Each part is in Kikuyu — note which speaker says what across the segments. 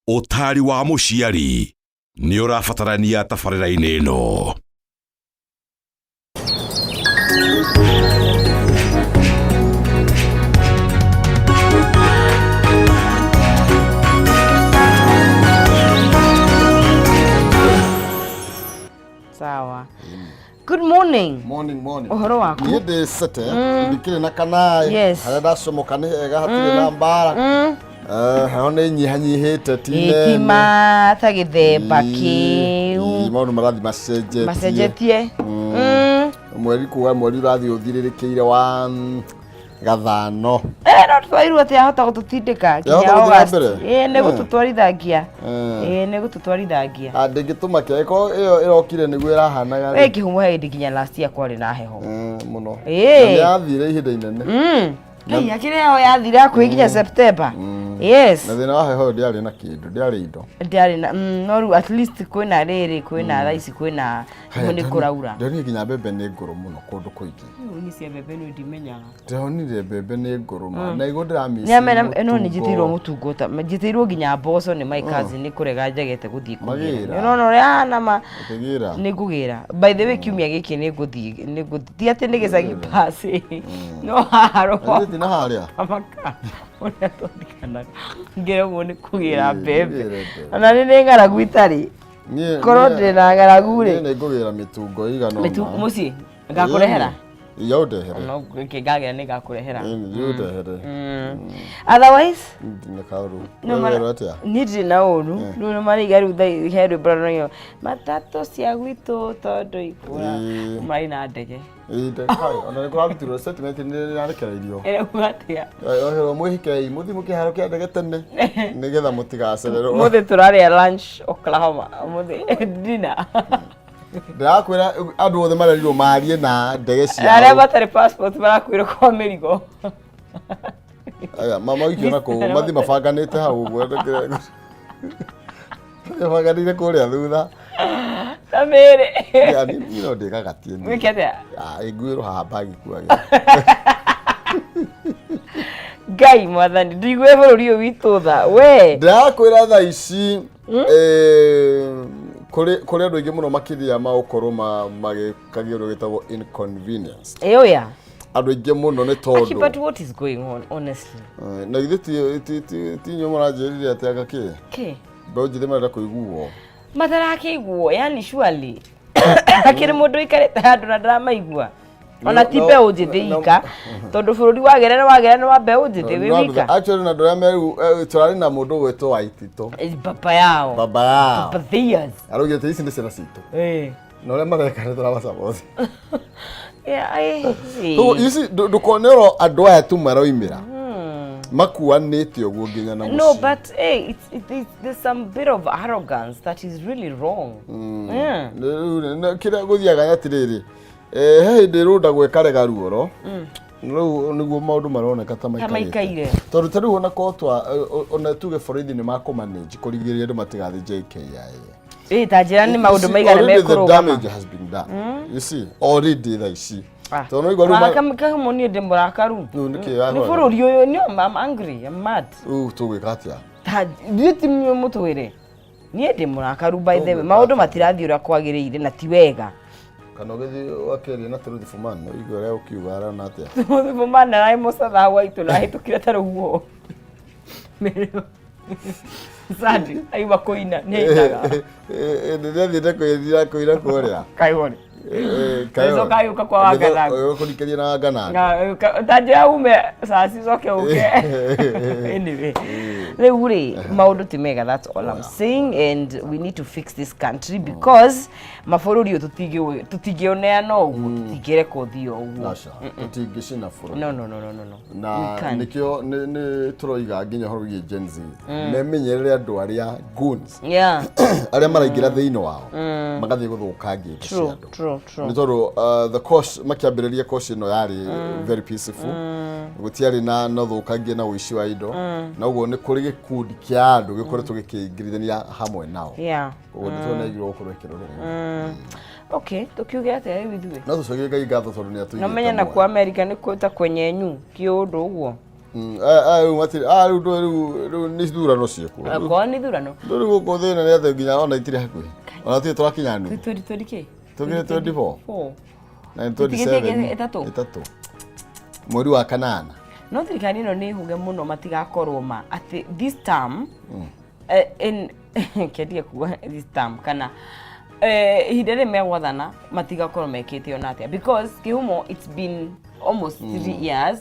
Speaker 1: Ũtaari wa mũciari nĩ ũrabatarania tabarĩra-inĩ ĩno.
Speaker 2: Sawa. Good morning.
Speaker 3: Morning, morning.
Speaker 2: Ũhoro waku?
Speaker 3: Niĩ ndĩ cete, ndikĩrĩ na kanaĩ.
Speaker 2: Yes.
Speaker 3: Harĩa ndacomoka nĩ hega hatirĩ na mbara. Eh, heho nĩ nyihanyihĩte ti nene.
Speaker 2: Ĩtima ta gĩthemba
Speaker 3: Ĩĩ,
Speaker 2: kĩu.
Speaker 3: maũndũ marathiĩ macenjetie.
Speaker 2: Macenjetie.
Speaker 3: Mweri kuga mweri ũrathiĩ ũthirĩrĩkĩire wa gathano.
Speaker 2: Eh, no twairwo atĩ ahota gũtũtindĩka nginya
Speaker 3: Yahota gũthiĩ na
Speaker 2: August.
Speaker 3: mbere?
Speaker 2: Ĩĩ nĩ gũtũtwarithangia.
Speaker 3: Eh.
Speaker 2: Ĩĩ nĩ gũtũtwarithangia.
Speaker 3: Ah, ndĩngĩtũma kĩa ĩkorwo ĩyo ĩrokire nĩguo ĩrahanaga
Speaker 2: We kĩhumo he hĩndĩ nginya last year kwarĩ na heho.
Speaker 3: Mũno.
Speaker 2: Ĩĩ.
Speaker 3: Na nĩ yathire ihinda inene.
Speaker 2: Ngai akĩrĩ heho yathire hakuhĩ nginya September. Yes.
Speaker 3: Na thĩna wa heho ĩyo ndĩarĩ na kĩndũ, ndĩarĩ indo.
Speaker 2: Ndĩarĩ na no rĩu at least kwĩna rĩrĩ kwĩna thaa ici kwĩna rĩu nĩ kũraura.
Speaker 3: Ndonire nginya mbembe nĩ ngũrũ mũno kũndũ kũingĩ.
Speaker 2: Rĩu niĩ cia mbembe nĩ ndimenyaga.
Speaker 3: Ndĩronire mbembe nĩ ngũrũ ma. Na igũ ndĩramici.
Speaker 2: Nĩ amena no nĩ njĩtĩirwo mũtungo ta njĩtĩirwo nginya mboco nĩ my cousin nĩ kũrega njagete gũthiĩ kũgĩra.
Speaker 3: Magĩra.
Speaker 2: Nĩ ũrona ũrĩa ahana ma
Speaker 3: Ũkĩgĩra.
Speaker 2: nĩ ngũgĩra. By the way kiumia gĩkĩ nĩ ngũthiĩ nĩ ngũthiĩ ti atĩ nĩ gĩcagi pasi no haha rũgongo
Speaker 3: Githĩ ti na harĩa?
Speaker 2: maka ũrĩa twathikanaga ngĩremwo nĩ kũgĩra
Speaker 3: Ĩĩ,
Speaker 2: mbembe
Speaker 3: kũgĩra mbembe.
Speaker 2: ona nĩ nĩ ng'aragu itarĩ
Speaker 3: Niĩ-
Speaker 2: korwo
Speaker 3: niĩ-
Speaker 2: ndĩ na ng'aragu rĩ
Speaker 3: Niĩ nĩ ngũgĩra mĩtungo ĩigana ũna.
Speaker 2: Mũciĩ ngakũrehera
Speaker 3: Iya ũndehere.
Speaker 2: no ngagĩra nĩ ngakũrehera.
Speaker 3: Ĩĩ, nĩ ũndehere.
Speaker 2: Otherwise
Speaker 3: Nginya kaũru.
Speaker 2: No
Speaker 3: Wewe
Speaker 2: mara-
Speaker 3: werwo atĩa?
Speaker 2: niĩ ndirĩ na ũru rĩu nĩ maraiga rĩu thaa he rwĩmbo rũrainwo matatũ cia gwitũ tondũ ikũra
Speaker 3: Ĩĩ.
Speaker 2: maraina ndege.
Speaker 3: Ĩĩ, ndagĩtarĩ, ona nĩ kũrarutirwo statement nĩ ĩrarekereirio.
Speaker 2: Ĩrauga atĩa?
Speaker 3: Oherwo mwĩhĩkei mũthiĩ mũkĩharo kĩa ndege tene nĩgetha mũtigacererwo.
Speaker 2: Mũthĩ tũrarĩa lunch Oklahoma mũthĩ dinner.
Speaker 3: Ndĩrakwĩra andũ othe marerirwo marie na ndege
Speaker 2: Na arĩa
Speaker 3: ciao.
Speaker 2: matarĩ passport marakuĩrwo kwa mĩrigo.
Speaker 3: Aya, mama wiki ona kũu mathiĩ mabanganĩte hau ũguo. Mabanganĩire kũrĩa thutha.
Speaker 2: Na mĩrĩ.
Speaker 3: Ya, niĩ no ndĩgagatie niĩ.
Speaker 2: Wĩke atĩa?
Speaker 3: Ah, ĩnguĩrwo haha mbagi kuage.
Speaker 2: Ngai mwathani ndũigue bũrũri ũyũ witũ tha we.
Speaker 3: Ndĩrakwĩra thaa ici kũrĩ andũ aingĩ mũno makĩria ma gũkorwo magĩkagia ũndũ wĩtagwo inconvenience.
Speaker 2: Ĩyo ya.
Speaker 3: Andũ aingĩ mũno nĩ
Speaker 2: Aki,
Speaker 3: tondũ
Speaker 2: but what is going on honestly?
Speaker 3: Na githĩ ti inyuĩ mũranjĩrire atĩ anga kĩ?
Speaker 2: Kĩ?
Speaker 3: Mbeũ njĩthĩ marenda kũiguo.
Speaker 2: Matarakĩiguo yani surely akĩrĩ mũndũ ũikarĩte handũ na ndaramaigua ona ti mbeũ njĩthĩ ika tondũ bũrũri wagĩra nĩ wagĩra nĩ wa mbeũ njĩthĩ wĩ wika.
Speaker 3: Actually na andũ arĩa meru tũrarĩ na mũndũ ũgwĩtwo Waititũ.
Speaker 2: Baba yao.
Speaker 3: Baba yao.
Speaker 2: Baba theirs.
Speaker 3: Araugire atĩ ici nĩ ciana citũ.
Speaker 2: Eh.
Speaker 3: Na ũrĩa mareka nĩ tũramacaboti.
Speaker 2: Yeah,
Speaker 3: So, you see, ndũkone oro andũ aya tu maroimĩra makuanĩte ũguo nginya na
Speaker 2: No,
Speaker 3: mũciĩ.
Speaker 2: but hey, there's some bit of arrogance that is really wrong.
Speaker 3: Kĩrĩa gũthiaga nĩ atĩrĩrĩ, he hĩndĩ ĩrũndagwo ĩkarega ruoro rĩu nĩguo maũndũ maroneka ta
Speaker 2: maikaire.
Speaker 3: Tondũ ta rĩu ona korwo twa ona tuge borithi nĩ makũmanage kũrigĩrĩria andũ matigathiĩ JKIA.
Speaker 2: Ĩ ta njĩra nĩ
Speaker 3: You
Speaker 2: maũndũ
Speaker 3: see,
Speaker 2: maigana
Speaker 3: already the
Speaker 2: mekũrũgama.
Speaker 3: damage has been done. You see, already thaa ici.
Speaker 2: Ah.
Speaker 3: Tondũ nĩwaigua rĩu
Speaker 2: Kamwe niĩ ndĩ mũrakaru.
Speaker 3: Rĩu nĩkĩ
Speaker 2: Nĩ
Speaker 3: wahora?
Speaker 2: bũrũri ũyũ nĩ I'm angry, I'm mad.
Speaker 3: Rĩu tũgwĩka atĩa?
Speaker 2: Ta ithuĩ ti mũtwĩre. Niĩ ndĩ mũrakaru by the way. Maũndũ matirathiĩ ũrĩa kwagĩrĩire na ti wega.
Speaker 3: Kana ũgĩthiĩ wakĩaria na Tũrũthi Fumani, ũigue ũrĩa ũkiuga arona atĩa?
Speaker 2: Mũthibũmana arĩ mũcatha gwaitũ na ahĩtũkire ta rũhuho. Sandi aigua kũina nĩ ainaga.
Speaker 3: Nĩathiĩte kwĩthira kũina kũrĩa.
Speaker 2: Kaihũre. Agĩcoka agĩũka kwa Wanganangũ.
Speaker 3: Kũrikĩria na Wanganangũ.
Speaker 2: Ta njĩra ume caci ũcoke ũke. Anyway, rĩu rĩ maũndũ ti mega, that's all I'm saying, and we need to fix this country because mabũrũri ũyũ tũtingĩũneana ũguo, tũtingĩreka ũthiĩ o ũguo.
Speaker 3: Aca, tũtingĩcina bũrũri.
Speaker 2: No, no, no, no, no, no.
Speaker 3: Na
Speaker 2: We can't.
Speaker 3: nĩkĩo nĩ tũroiga nginya ũhoro wĩgiĩ Gen Z memenyerere andũ arĩa goons arĩa maraingĩra thĩinĩ wao magathiĩ gũthũkangia indo cia andũ.
Speaker 2: True, true.
Speaker 3: Nĩ tondũ the course makĩambĩrĩria course ĩno yarĩ very peaceful, gũtiarĩ na ũthũkangia na ũici wa indo, na ũguo nĩ kũrĩ gĩkundi kĩa andũ gĩkoretwo gĩkĩingĩrithania hamwe nao. Ũguo nĩ tondũ nĩagĩrĩirwo gũkorwo ĩkĩrorerwo.
Speaker 2: Okay, tukiuge atĩa rĩu ithuĩ?
Speaker 3: No tũcokerie Ngai ngatho tondũ nĩ atũigĩte
Speaker 2: No menye na
Speaker 3: muoyo.
Speaker 2: kwa America nĩ ta kwenyenyu kĩũndũ ũguo.
Speaker 3: Aya rĩu matirĩ, aya rĩu ndũĩ, rĩu nĩ ithurano ciĩkuo.
Speaker 2: Akorwo nĩ ithurano.
Speaker 3: Rĩu gũkũ thĩna nĩ atĩ nginya ona itirĩ hakuhĩ, ona tirĩ tũrakinya nuthu.
Speaker 2: 20 kĩ?
Speaker 3: Tũkĩrĩ 24
Speaker 2: Four.
Speaker 3: na nĩ
Speaker 2: Tũtigĩtie
Speaker 3: 27.
Speaker 2: ĩtatũ?
Speaker 3: Ĩtatũ, mweri wa kanana.
Speaker 2: No thirikari ĩno nĩ ĩhũge mũno, matigakorwo ma atĩ this term, in kendige kuga this term kana ihinda rĩrĩ megwathana, matigakorwo mekĩte ona atĩa, because kĩhumo it's been almost 3 years.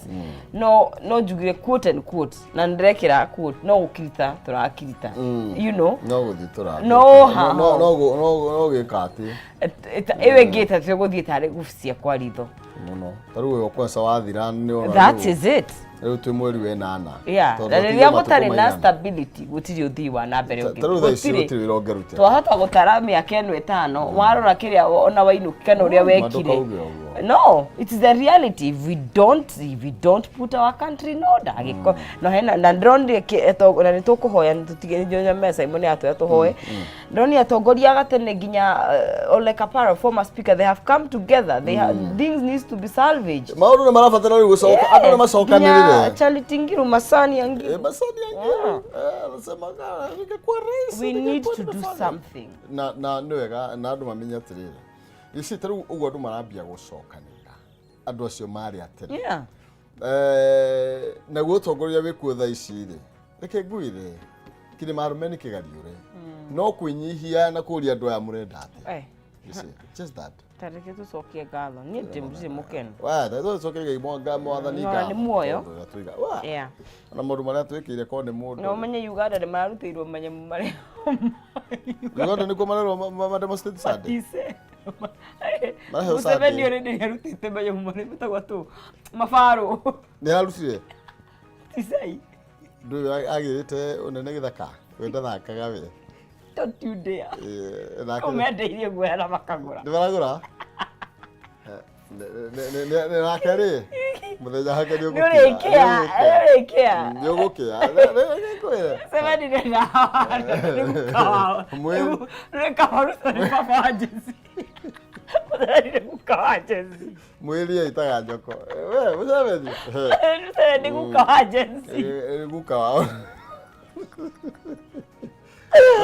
Speaker 2: No njugire, quote and quote, na ndĩrekĩra quote, no gũkirita tũrakirita you know.
Speaker 3: No gũthiĩ tũrathiĩ.
Speaker 2: No ha-
Speaker 3: No gwĩka atĩ
Speaker 2: Ĩyo ĩngĩ ĩtatũ ĩgũthiĩ tarĩ gucia kwa ritho.
Speaker 3: Mũno. Ta rĩu ũyũ kwanza wathira nĩ ona
Speaker 2: That
Speaker 3: rĩu
Speaker 2: is it.
Speaker 3: Rĩu twĩ mweri wa ĩnana.
Speaker 2: Yeah,
Speaker 3: Tondũ
Speaker 2: na
Speaker 3: hatirĩ
Speaker 2: rĩrĩa
Speaker 3: matukũ
Speaker 2: gũtarĩ na
Speaker 3: maigana.
Speaker 2: stability, gũtirĩ ũthii wa na mbere
Speaker 3: Ta rĩu thaa ici
Speaker 2: ũngĩ.
Speaker 3: gũtirĩ wĩra ũngĩruta.
Speaker 2: Twahota gũtara mĩaka ĩno 5, warora kĩrĩa ona wainũki kana ũrĩa wekire.
Speaker 3: Ndũkauge ũguo.
Speaker 2: No, it is the reality. If we don't put our country in order, agĩko no hena na ndĩronire na nĩ tũkũhoya, nĩ tũtige nyonya Simon atwĩra tũhoe. Ndĩronire atongoria a gatene nginya Ole Kaparo, former speaker, they have come together. They have, things needs to be salvaged.
Speaker 3: Maũndũ nĩ marabatara rĩu gũcoka, andũ nĩ macokanĩrĩre.
Speaker 2: Nginya Charity Ngilu, Masani Ngilu.
Speaker 3: Eh, Masani Ngilu. Eh, anasema kana ningekuwa rais,
Speaker 2: We need
Speaker 3: ningekuwa
Speaker 2: to do
Speaker 3: nimefanya.
Speaker 2: something.
Speaker 3: Na nĩ wega na andũ mamenye atĩrĩrĩ, ici ta rĩu ũguo andũ marambia gũcokanĩrĩra, andũ acio marĩ a tene. Eh, naguo ũtongoria wĩkuo thaa ici rĩ, reke ngwĩre, kĩrĩma arũme nĩ kĩgariũre, no kwĩnyihia na kũria andũ aya mũrenda atĩa.
Speaker 2: Eh,
Speaker 3: You see, just that.
Speaker 2: Tareke tucokie ngatho, niĩ ndĩ mũkenu.
Speaker 3: Wa, tũcokerie Ngai mwathani
Speaker 2: No,
Speaker 3: ngatho.
Speaker 2: nĩ muoyo.
Speaker 3: Tondũ atũiga. Wa, ona maũndũ marĩa twĩkĩire korwo nĩ mũndũ.
Speaker 2: Na ũmenye Uganda nĩ mararutĩirwo manyamũ marĩa
Speaker 3: Uganda nĩkuo marerwo ma demonstrate Sunday.
Speaker 2: Matise.
Speaker 3: Maraheo
Speaker 2: Museveni
Speaker 3: Sunday.
Speaker 2: already nĩ arutĩte manyamũ marĩa metagwo tũ mabarũ.
Speaker 3: Nĩ ararutire.
Speaker 2: Tisei.
Speaker 3: Ndũĩ agĩrĩte ũnene gĩthaka. We ndathakaga we.
Speaker 2: Don't you dare.
Speaker 3: Eh, nake
Speaker 2: Kũu mendeirie guoya na makagũra.
Speaker 3: nĩ maragũra. Nĩ nake rĩ, mũthenya wake nĩ
Speaker 2: Nĩ ũrĩkĩa, nĩ ũrĩkĩa.
Speaker 3: Nĩ ũgũkĩa. Nĩ ngwĩre.
Speaker 2: Museveni nĩ nĩ guka wao. Nĩ kawaruta nĩ baba wa Jesi. Museveni nĩ guka wa Jesi.
Speaker 3: Mwĩri aitaga njoko. We, Museveni.
Speaker 2: Museveni nĩ guka wa Jesi.
Speaker 3: Nĩ guka wao.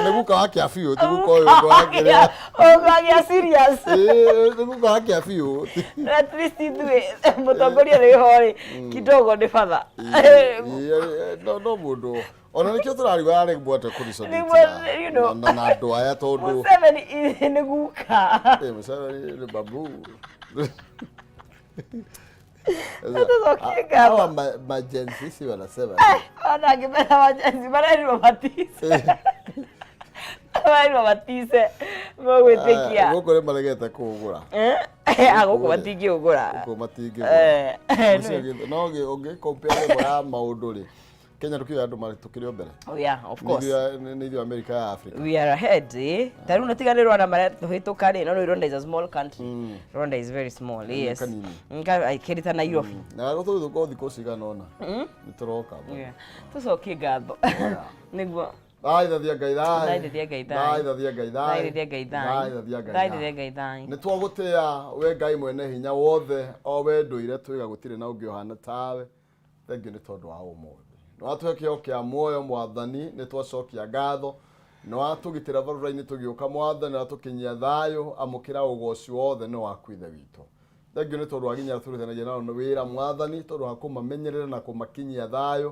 Speaker 3: Nĩ guka wa kĩa biũ, ti guka ũyũ ũngĩ wa kĩrĩa.
Speaker 2: Ũgagĩa serious.
Speaker 3: Ĩĩ, nĩ guka wa kĩa biũ.
Speaker 2: At least ithuĩ mũtongoria rĩ ho rĩ kidogo nĩ batha.
Speaker 3: Ĩĩ, no mũndũ ona nĩkĩo tũrarigo yarĩ mbwate
Speaker 2: Nĩguo,
Speaker 3: na andũ aya tondũ
Speaker 2: Museveni nĩ guka.
Speaker 3: Ĩ, Museveni nĩ babu.
Speaker 2: Tũcokie ngatho.
Speaker 3: Hawa ma-Gen Z wanasema
Speaker 2: Ona angĩmera majenzi marerirwo matise, marerirwo matise megwĩtĩkia.
Speaker 3: Gũkũ nĩ maregete kũgũra.
Speaker 2: Gũkũ matingĩũgũra.
Speaker 3: Gũkũ matingĩgũra. No ũngĩ compare level ya maũndũ rĩ, Kenya tũkĩoya andũ marĩ tũkĩrĩ o mbere.
Speaker 2: Oh yeah, of course.
Speaker 3: Nĩ ithuĩ America ya Africa.
Speaker 2: We are ahead, eh? Ta rĩu natiga nĩ Rwanda maratũhĩtũka rĩ, no rĩu Rwanda is a small country. Rwanda is very small, yes.
Speaker 3: Kanini.
Speaker 2: Kĩrĩ ta Nairobi.
Speaker 3: Na gũtũgĩthũka thikũ cigana ũna nĩ tũroka.
Speaker 2: Yeah. Tũcokie ngatho nĩguo.
Speaker 3: Thaithathia Ngai thai.
Speaker 2: Thaithathia Ngai thai.
Speaker 3: Thaithathia Ngai thai.
Speaker 2: Thaithathia Ngai thai.
Speaker 3: Thaithathia Ngai.
Speaker 2: Thaithathia Ngai thai.
Speaker 3: Nĩ twagũtĩa we Ngai mwene hinya wothe, o we ndũire twĩga gũtirĩ na ũngĩ ũhana tawe. Thengiũ nĩ tondũ wa ũmũthĩ, nĩ watũhe kĩheo kĩa muoyo. Mwathani, nĩ twacokia ngatho. Nĩ watũgitĩra barabara-inĩ tũgĩũka. Mwathani, watũkinyia thayũ. Amũkĩra ũgoci wothe, nĩ waku Ithe witũ. Thengiũ nĩ tondũ wa nginya tũrutithanagia nao wĩra, Mwathani, tondũ wa kũmamenyerera na kũmakinyia thayũ.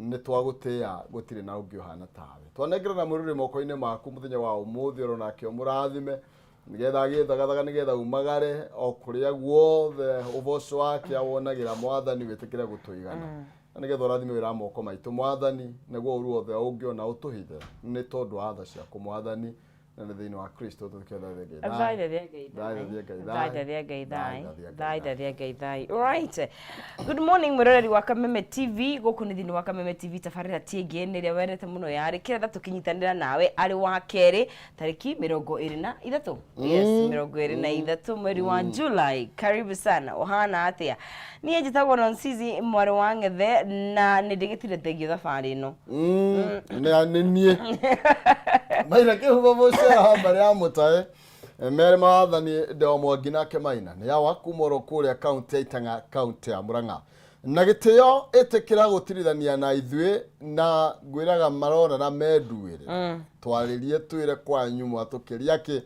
Speaker 3: Nĩ twagũtĩa, gũtirĩ na ũngĩ ũhana tawe. Twanengerana mwĩrĩ moko-inĩ maku mũthenya wa ũmũthĩ, oro nake ũmũrathime nĩgetha agĩthagathaga, nĩgetha umagare o kũrĩa guothe ũboco wake awonagĩra. Mwathani, wĩtĩkĩre gũtũigana na nĩgetha ũrathime wĩra wa moko maitũ, Mwathani, nĩguo ũru wothe ũngĩona ũtũhithe, nĩ tondũ wa tha ciaku, Mwathani, na nĩ thĩinĩ wa Kristo tũkĩothe.
Speaker 2: Thaithathia Ngai thai.
Speaker 3: Thaithathia Ngai thai.
Speaker 2: Thaithathia Ngai thai.
Speaker 3: Thaithathia Ngai.
Speaker 2: Thaithathia Ngai thai. Alright. Good morning mwĩroreri wa Kameme TV. Gũkũ nĩ thĩinĩ wa Kameme TV, tabarĩra ti ĩngĩ nĩ ĩrĩa wendete mũno yarĩ kĩratha tũkĩnyitanĩra nawe arĩ wa kerĩ tarĩki 23, yes, 23 mweri wa July. Karibu sana. Ũhana atĩa? Niĩ njĩtagwo Nonsizi mwarĩ wa Ng'ethe na nĩ ndĩgĩtire thengio thabarĩ ĩno.
Speaker 3: Nĩ niĩ Maina kĩhumo mũcera wa mbarĩ ya mũtae mere mawathani ndeo mwangi nake Maina nĩ awa kuma oro kũrĩa kaunti ya Itang'a, kaunti ya Murang'a. Na gĩtĩo ĩtĩkĩra gũtirithania na ithuĩ na ngwĩraga marona na menduĩre twarĩrie twĩre kwanyu mwatũkĩria kĩ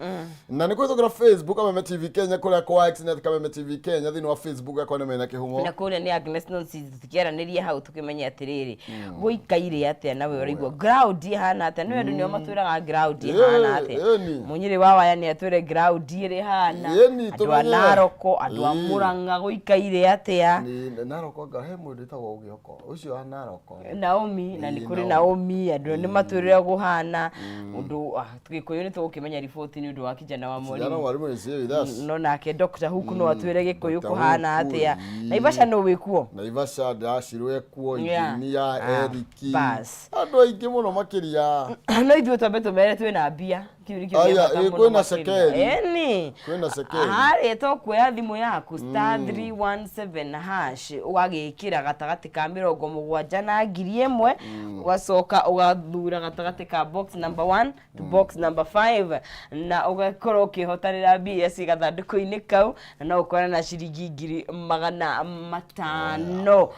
Speaker 3: na nĩ kũhĩtũkĩra Facebook Kameme TV Kenya kũrĩa kwa X net Kameme TV Kenya thĩinĩ wa Facebook yakwa nĩ Mena Kĩhumo.
Speaker 2: Na kũrĩa nĩ Agnes Nonsi, tũkĩaranĩria hau tũkĩmenye atĩrĩrĩ, gũikaire atĩa nawe ũraigua ground ĩhana atĩa? Nĩ andũ nĩo matwĩraga ground ĩhana atĩa. Mũnyĩrĩ wa waya nĩ atwĩre ground ĩrĩ hana.
Speaker 3: Ĩni,
Speaker 2: Andũ a
Speaker 3: tũmenye.
Speaker 2: Naroko, andũ a Mũrang'a gũikaire atĩa?
Speaker 3: Nĩ Naroko anga he mũndũ wĩtagwo Ũgĩoko ũcio wa Naroko.
Speaker 2: Naomi na nĩ kũrĩ
Speaker 3: Naomi.
Speaker 2: Naomi, andũ nĩ matwĩrĩra gũhana ũndũ. Gĩkũyũ nĩ tũgũkĩmenya riboti nĩ ũndũ wa kijana wa
Speaker 3: Kijana
Speaker 2: mwalimu.
Speaker 3: Mwalimu is here with us.
Speaker 2: No nake Dr. Hook no atwĩre Gĩkũyũ
Speaker 3: Dr.
Speaker 2: kũhana
Speaker 3: Hook,
Speaker 2: atĩa. Naivasha no wĩkuo.
Speaker 3: Naivasha ndacirwo ekuo. Injinia Eriki.
Speaker 2: Bas.
Speaker 3: Andũ aingĩ mũno makĩria.
Speaker 2: No ithuĩ twambe tũmere twĩna mbia, kĩu nĩkĩo kĩa
Speaker 3: Aya,
Speaker 2: bata
Speaker 3: ĩ,
Speaker 2: mũno
Speaker 3: kwĩna
Speaker 2: makĩria.
Speaker 3: cekeri.
Speaker 2: Ĩni.
Speaker 3: Kwĩna cekeri.
Speaker 2: Harĩa to kuoya thimũ yaku, *317 hash, ũgagĩkĩra gatagatĩ ka 70 na 1000, ũgacoka ũgathura gatagatĩ ka box number 1 to box number 5, na ũgakorwo ũkĩhotanĩra mbia ci gathandũkũ-inĩ kau, na no ũkorane na ciringi 500,000.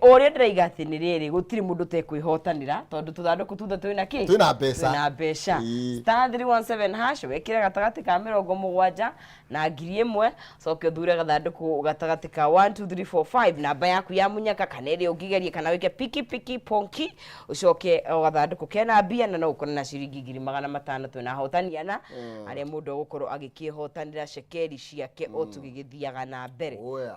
Speaker 2: Ũrĩa ndĩraiga atĩ nĩ rĩrĩ, gũtirĩ mũndũ ũtekwĩhotanĩra tondũ tũthandũkũ tuthe twĩna kĩ?
Speaker 3: Twĩna mbeca.
Speaker 2: Twĩna mbeca. *317 hash, wekĩre gatagatĩ ka 70 na 1000, coke ũthure gathandũkũ gatagatĩ ka 1 2 3 4 5, namba yaku ya munyaka kana ĩrĩa ũngĩgeria, kana wĩke piki piki ponki, ũcoke o gathandũkũ kena mbia, na no ũkore na ciringi 500,000. Twĩna ahotani ana arĩa mũndũ egũkorwo agĩkĩhotanĩra cekeri ciake o tũgĩgĩthiaga na mbere.
Speaker 3: Oya.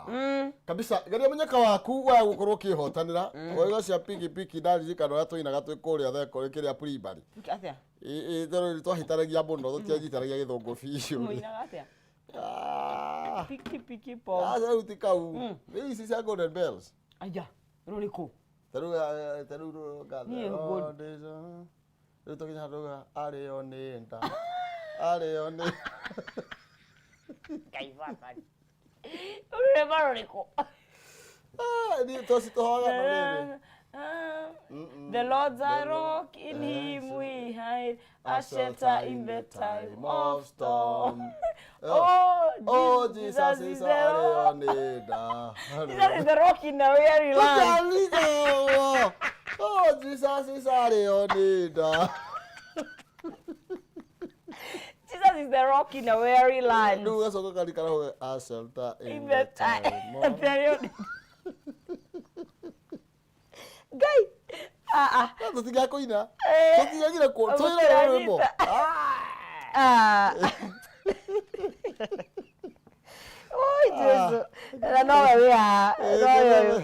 Speaker 3: Kabisa, geria munyaka waku wa gukorwo ukihotanira oiga cia piki piki. Ndaririkana ũrĩa tũinaga twĩ kũrĩa theko kĩrĩa primary.
Speaker 2: Atĩa?
Speaker 3: Tondũ twahĩtanagia mũno, tũtianyitanagia gĩthũngũ biũ.
Speaker 2: Mũinaga atĩa?
Speaker 3: Ah,
Speaker 2: Piki piki ponki.
Speaker 3: Aca, rĩu ti kau, nĩ ici cia Golden Bells.
Speaker 2: Aya, rũrĩkũ?
Speaker 3: Ta rĩu
Speaker 2: Niĩ
Speaker 3: rĩu tũkinya handũ arĩo nĩ nda, arĩo nĩ
Speaker 2: Ngai baba, rũrĩma rũrĩkũ?
Speaker 3: Ah, niĩ toci tũhoyaga no rĩrĩ.
Speaker 2: The Lord's a rock, in him we hide, a shelter in the time of storm. Oh,
Speaker 3: Oh,
Speaker 2: Jesus
Speaker 3: Jesus is
Speaker 2: is the rock.
Speaker 3: arĩo nĩ nda.
Speaker 2: Jesus is the rock in a weary land.
Speaker 3: Tũtiarigwo. Oh, Jesus is arĩo nĩ nda.
Speaker 2: Jesus is the rock in a weary land.
Speaker 3: Rĩu gacoka karikara hau, a shelter in
Speaker 2: In
Speaker 3: the
Speaker 2: the time.
Speaker 3: time of
Speaker 2: Ngai. Ah, ah.
Speaker 3: Tũtigakũina. Tũtigagire
Speaker 2: Mũtiranyita.
Speaker 3: twĩra rwĩmbo.
Speaker 2: Ah. Oi, Jesu. Na nowe wĩ haha. Nowe ũyũ.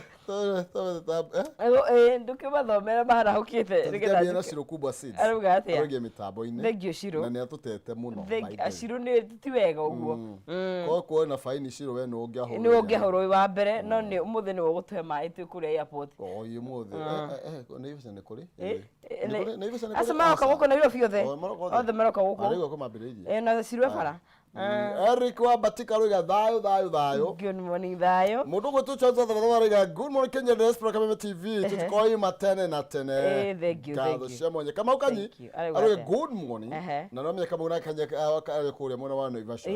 Speaker 2: Ndũkĩmathomera maharahũkĩte nĩgetha
Speaker 3: Tũtiambie na Shiro Kubwa Seeds.
Speaker 2: Arauga atĩa?
Speaker 3: Araugia mĩtambo-inĩ.
Speaker 2: Thank you, Shiro.
Speaker 3: Na nĩ atũtete mũno, by the way.
Speaker 2: Shiro nĩ ti wega ũguo.
Speaker 3: Korwo kuona faini Shiro, we nĩ ũngĩahũrwo.
Speaker 2: Nĩ ũngĩahũrwo wĩ wa mbere, no nĩ ũmũthĩ nĩwe ũgũtũhe maĩ twĩ kũrĩa airport.
Speaker 3: Oi, ũmũthĩ. Naivasha nĩ kũrĩ? Nĩ kũrĩ? Naivasha nĩ kũrĩ?
Speaker 2: Acio maroka
Speaker 3: Aca.
Speaker 2: gũkũ Nairobi othe.
Speaker 3: O, maroka othe?
Speaker 2: Othe maroka gũkũ.
Speaker 3: Arĩguo kũmambĩrĩirie.
Speaker 2: Na Shiro e bara.
Speaker 3: Eric wa Batika arauga thayũ, thayũ, thayũ.
Speaker 2: Good morning, thayũ.
Speaker 3: Mũndũ ũgwĩtwo Charles Wathabatha arauga good morning Kenya Diaspora Kameme TV, tũtikoima tene na tene.
Speaker 2: Thank you,
Speaker 3: Ngatho
Speaker 2: thank you.
Speaker 3: cia mwanya. Kamau Kanyi
Speaker 2: Thank you. Arauga
Speaker 3: arauga
Speaker 2: atĩa?
Speaker 3: good morning. Na no menya Kamau na Kanya arĩ kũrĩa mwena wa Naivasha.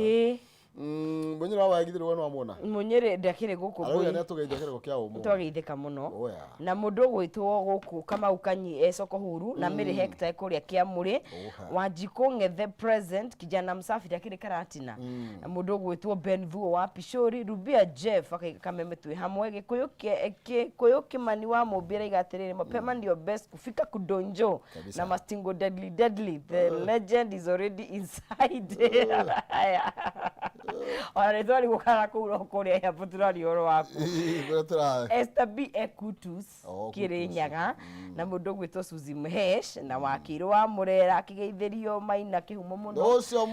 Speaker 3: Mũnyĩrĩ wa wagithire we nĩwamwona.
Speaker 2: Mũnyĩrĩ ndakĩrĩ gũkũ.
Speaker 3: Arauga
Speaker 2: Mbũi.
Speaker 3: nĩ atũgeithia kĩroko kĩa ũmũthĩ.
Speaker 2: Twageithĩka mũno.
Speaker 3: Oya.
Speaker 2: Na mũndũ ũgwĩtwo gũkũ Kamau Kanyi e soko huru na mĩrĩ hekta kũrĩa Kĩamũrĩ.
Speaker 3: Oha.
Speaker 2: Wanjikũ Ng'ethe present, kijana msafi ndakĩrĩ Karatina, na mũndũ ũgwĩtwo Ben Thuo wa Pishori, Rubia Jeff akaiga Kameme twĩ hamwe. Gĩkũyũ Kĩmani wa Mũmbi araiga atĩrĩrĩ, mapema ndio best kufika kudonjo.
Speaker 3: Kabisa.
Speaker 2: Na mastingo deadly deadly, the legend is already inside. Aya. Ona rĩtwa rĩgũkara kũu no kũrĩa airport tũraria ũhoro waku.
Speaker 3: Kũrĩa tũra
Speaker 2: Esther B Ekutus.
Speaker 3: Oh, Kutus.
Speaker 2: Kirinyaga, na mũndũ ũgwĩtwo Suzy Mhesh na wakĩirwo wa Mũrera akĩgeithĩrio Maina Kĩhumo mũno.
Speaker 3: Ũcio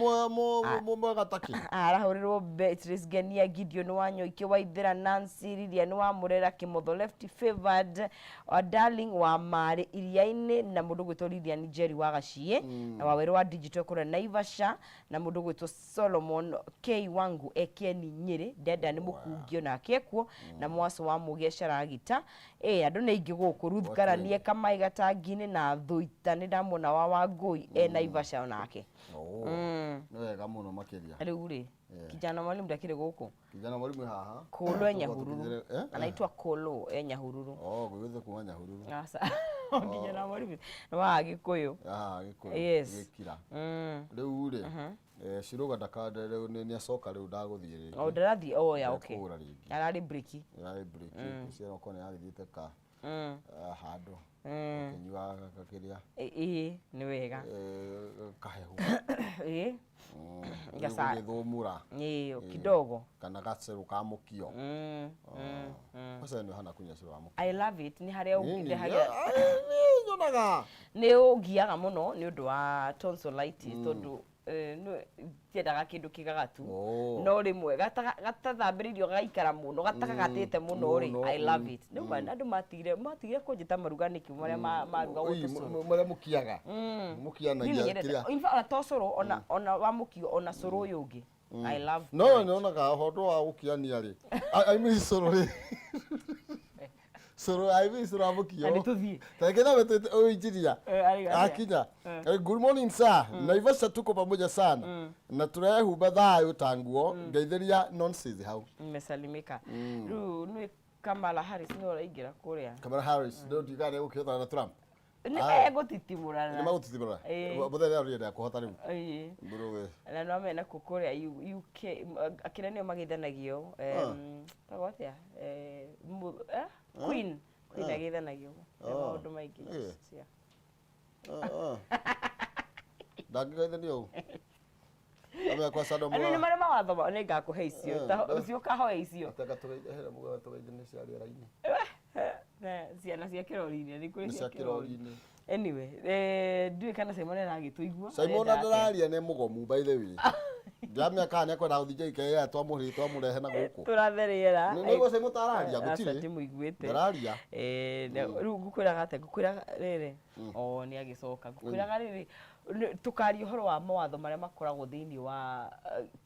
Speaker 3: mwega taki.
Speaker 2: Arahũrĩrwo Beatrice Ngenia, Gideon wa Nyoike Waithĩra, Nancy Lilian wa Mũrera, Kĩmotho Left Favored wa Darling wa Marĩ Iria-inĩ, na mũndũ ũgwĩtwo Lilian Njeri wa Gaciĩ, na Wawerũ wa Digital kũrĩa Naivasha, na mũndũ ũgwĩtwo Solomon K. Ngai wangu ekieni Nyĩrĩ, Denda nĩ mũkungio nake ekuo, na mwaco wa Mũgĩa Caragita. Ĩ andũ nĩ aingĩ gũkũ. Ruth Karanie Kamai Gatangi-inĩ na Thũita nĩ ndamwona wa Wangũi e Naivasha onake.
Speaker 3: Oh, nĩ wega mũno makĩria.
Speaker 2: Rĩu rĩ, kijana mwalimu ndakĩrĩ gũkũ.
Speaker 3: Kijana mwalimu e haha.
Speaker 2: Kolo e Nyahururu.
Speaker 3: Eh?
Speaker 2: Anaitwa Kolo e Nyahururu.
Speaker 3: Oh, gwĩgĩte kuma Nyahururu.
Speaker 2: Aca. Kijana mwalimu nĩ wa Gĩkũyũ.
Speaker 3: Haha Gĩkũyũ.
Speaker 2: Yes.
Speaker 3: Gĩkira. Rĩu rĩ, Shiruga ndaka rĩu nĩ acoka rĩu ndagũthiĩ rĩngĩ.
Speaker 2: O ndarathiĩ oh ya okay.
Speaker 3: Ndekũgũra rĩngĩ.
Speaker 2: Ararĩ break.
Speaker 3: Yarĩ break. Ciana okorwo nĩ yagĩthiĩte ka handũ. Akĩnyua kĩrĩa
Speaker 2: Ĩĩ nĩ wega.
Speaker 3: Kahehu.
Speaker 2: Ĩĩ. Gasa-
Speaker 3: Gĩthũmũra.
Speaker 2: Ĩĩ kidogo.
Speaker 3: Kana gacerũ ka mũkio. Kwanza nĩ hana kunyua cũrũ wa mũkio.
Speaker 2: I love it. Nĩ harĩa
Speaker 3: Nini,
Speaker 2: ũngĩ harĩa
Speaker 3: nyonaga.
Speaker 2: Nĩ ũngiaga mũno nĩ ũndũ wa tonsillitis tondũ tiendaga kĩndũ kĩgagatu.
Speaker 3: Oh.
Speaker 2: No rĩmwe gatathambĩrĩirio gagaikara mũno gatagagatĩte mũno rĩ.
Speaker 3: Mũno,
Speaker 2: I love it. Nĩ ma andũ matigire kũnjĩta maruga nĩkĩ marĩa marugagwo
Speaker 3: Oi,
Speaker 2: tũcũrũ.
Speaker 3: marĩa mũkiaga.
Speaker 2: Niĩ
Speaker 3: Mũkianagia
Speaker 2: nyendete.
Speaker 3: kĩrĩa.
Speaker 2: In fact, ona to cũrũ ona wa mũkio ona cũrũ ũyũ ũngĩ I love
Speaker 3: No
Speaker 2: porridge.
Speaker 3: nyonaga ũhoro wa gũkiania rĩ. I mean cũrũ rĩ. Cũrũ, I mean cũrũ wa mũkio.
Speaker 2: Na nĩtũthiĩ.
Speaker 3: Tareke nawe twĩte ũyũ injinia.
Speaker 2: Arĩ atĩa?
Speaker 3: Akinya. Good morning sir. Naivasha tuko pamoja sana. Na turehumba thayũ ta nguo ngeithĩria nonsense hau.
Speaker 2: Nimesalimika. Rĩu nĩ Kamala Harris nĩ ũraingĩra kũrĩa.
Speaker 3: Kamala Harris ndio ndigane gũkĩhotana na Trump.
Speaker 2: Nĩ
Speaker 3: Aye.
Speaker 2: megũtitimũrana.
Speaker 3: Nĩ magũtitimũrana.
Speaker 2: Ĩĩ.
Speaker 3: Mũthenya ũrĩa kũhota rĩu.
Speaker 2: Ĩĩ.
Speaker 3: Mbũrũwe.
Speaker 2: Na no mena kũ kũrĩa UK akĩrĩa nĩo magĩthanagio tagwo atĩa Queen Queen agĩthanagio
Speaker 3: Oh.
Speaker 2: maũndũ maingĩ.
Speaker 3: Ĩĩ.
Speaker 2: Yeah.
Speaker 3: Ndangĩgeithania ũũ. Amea kwa Saddam
Speaker 2: Andũ nĩ marĩ mawatho mao nĩ ngakũhe icio
Speaker 3: Eh,
Speaker 2: ũcio ũkahoya icio.
Speaker 3: Atanga tũgeithia mũgana tũgeithania cia rĩera-inĩ.
Speaker 2: Na ciana cia kĩrori-inĩ nĩ kũrĩ
Speaker 3: Nĩ cia kĩrori-inĩ.
Speaker 2: Anyway, ndiũĩ kana Simon aragĩtũigua.
Speaker 3: Simon
Speaker 2: Arenda atĩa?
Speaker 3: ndararia nĩ mũgomu by the way. Ndiramenya kana nĩekwenda gũthiĩ JKIA twamũrehe na gũkũ.
Speaker 2: Tũrathe rĩera.
Speaker 3: Nĩguo Simon tararia
Speaker 2: Aca
Speaker 3: gũtirĩ.
Speaker 2: ndĩmũiguĩte.
Speaker 3: Ndararia.
Speaker 2: Rĩu ngũkwĩraga atĩa ngũkwĩraga rĩrĩ o nĩ agĩcoka ngũkwĩraga rĩrĩ tũkaria ũhoro wa mawatho marĩa makoragwo thĩinĩ wa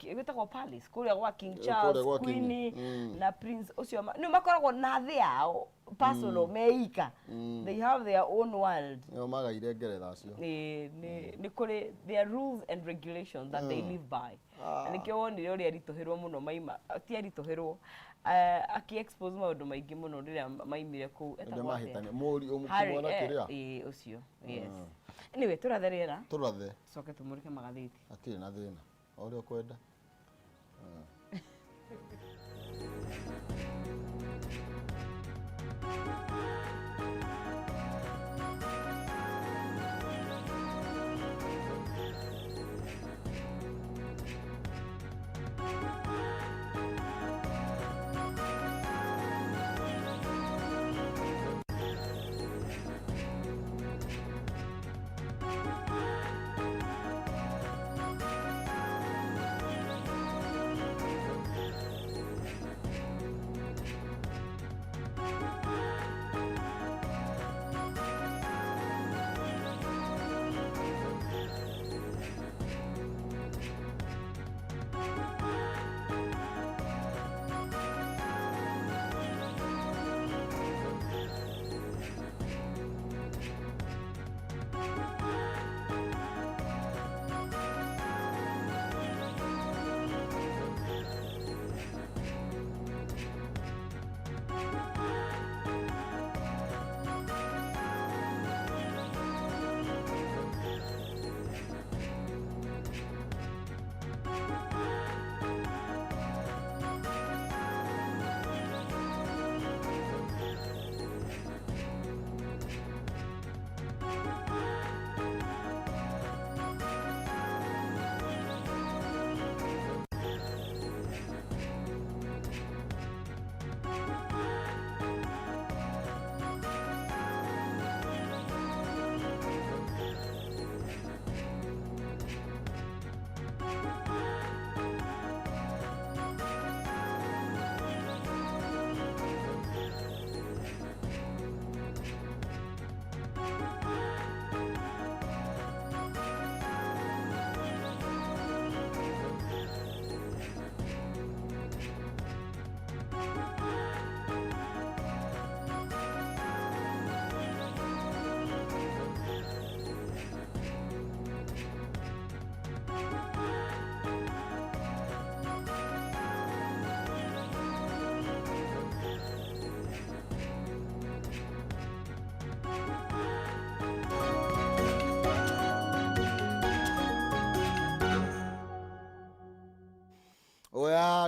Speaker 2: gĩtagwo palace kũrĩa gwa King Charles
Speaker 3: kũrĩa gwa King.
Speaker 2: Queen na Prince ũcio nĩ makoragwo na thĩ yao personal meika. They have their own world.
Speaker 3: Nĩo magaire ngeretha acio.
Speaker 2: Nĩ kũrĩ their rules and regulations that they live by. Na nĩkĩo wonire ũrĩa aritũhĩrwo mũno maima ti aritũhĩrwo akĩ expose maũndũ maingĩ mũno rĩrĩa maimire kũu.
Speaker 3: Rĩrĩa
Speaker 2: Etagwo atĩa?
Speaker 3: mahĩtania mũri
Speaker 2: Harry,
Speaker 3: ũmwana kĩrĩa.
Speaker 2: Ũcio yes. Anyway, tũrathe rĩera
Speaker 3: Tũrathe
Speaker 2: tũcoke tũmũrĩke magathĩti.
Speaker 3: Hatirĩ na thĩna. O ũrĩa ũkwenda.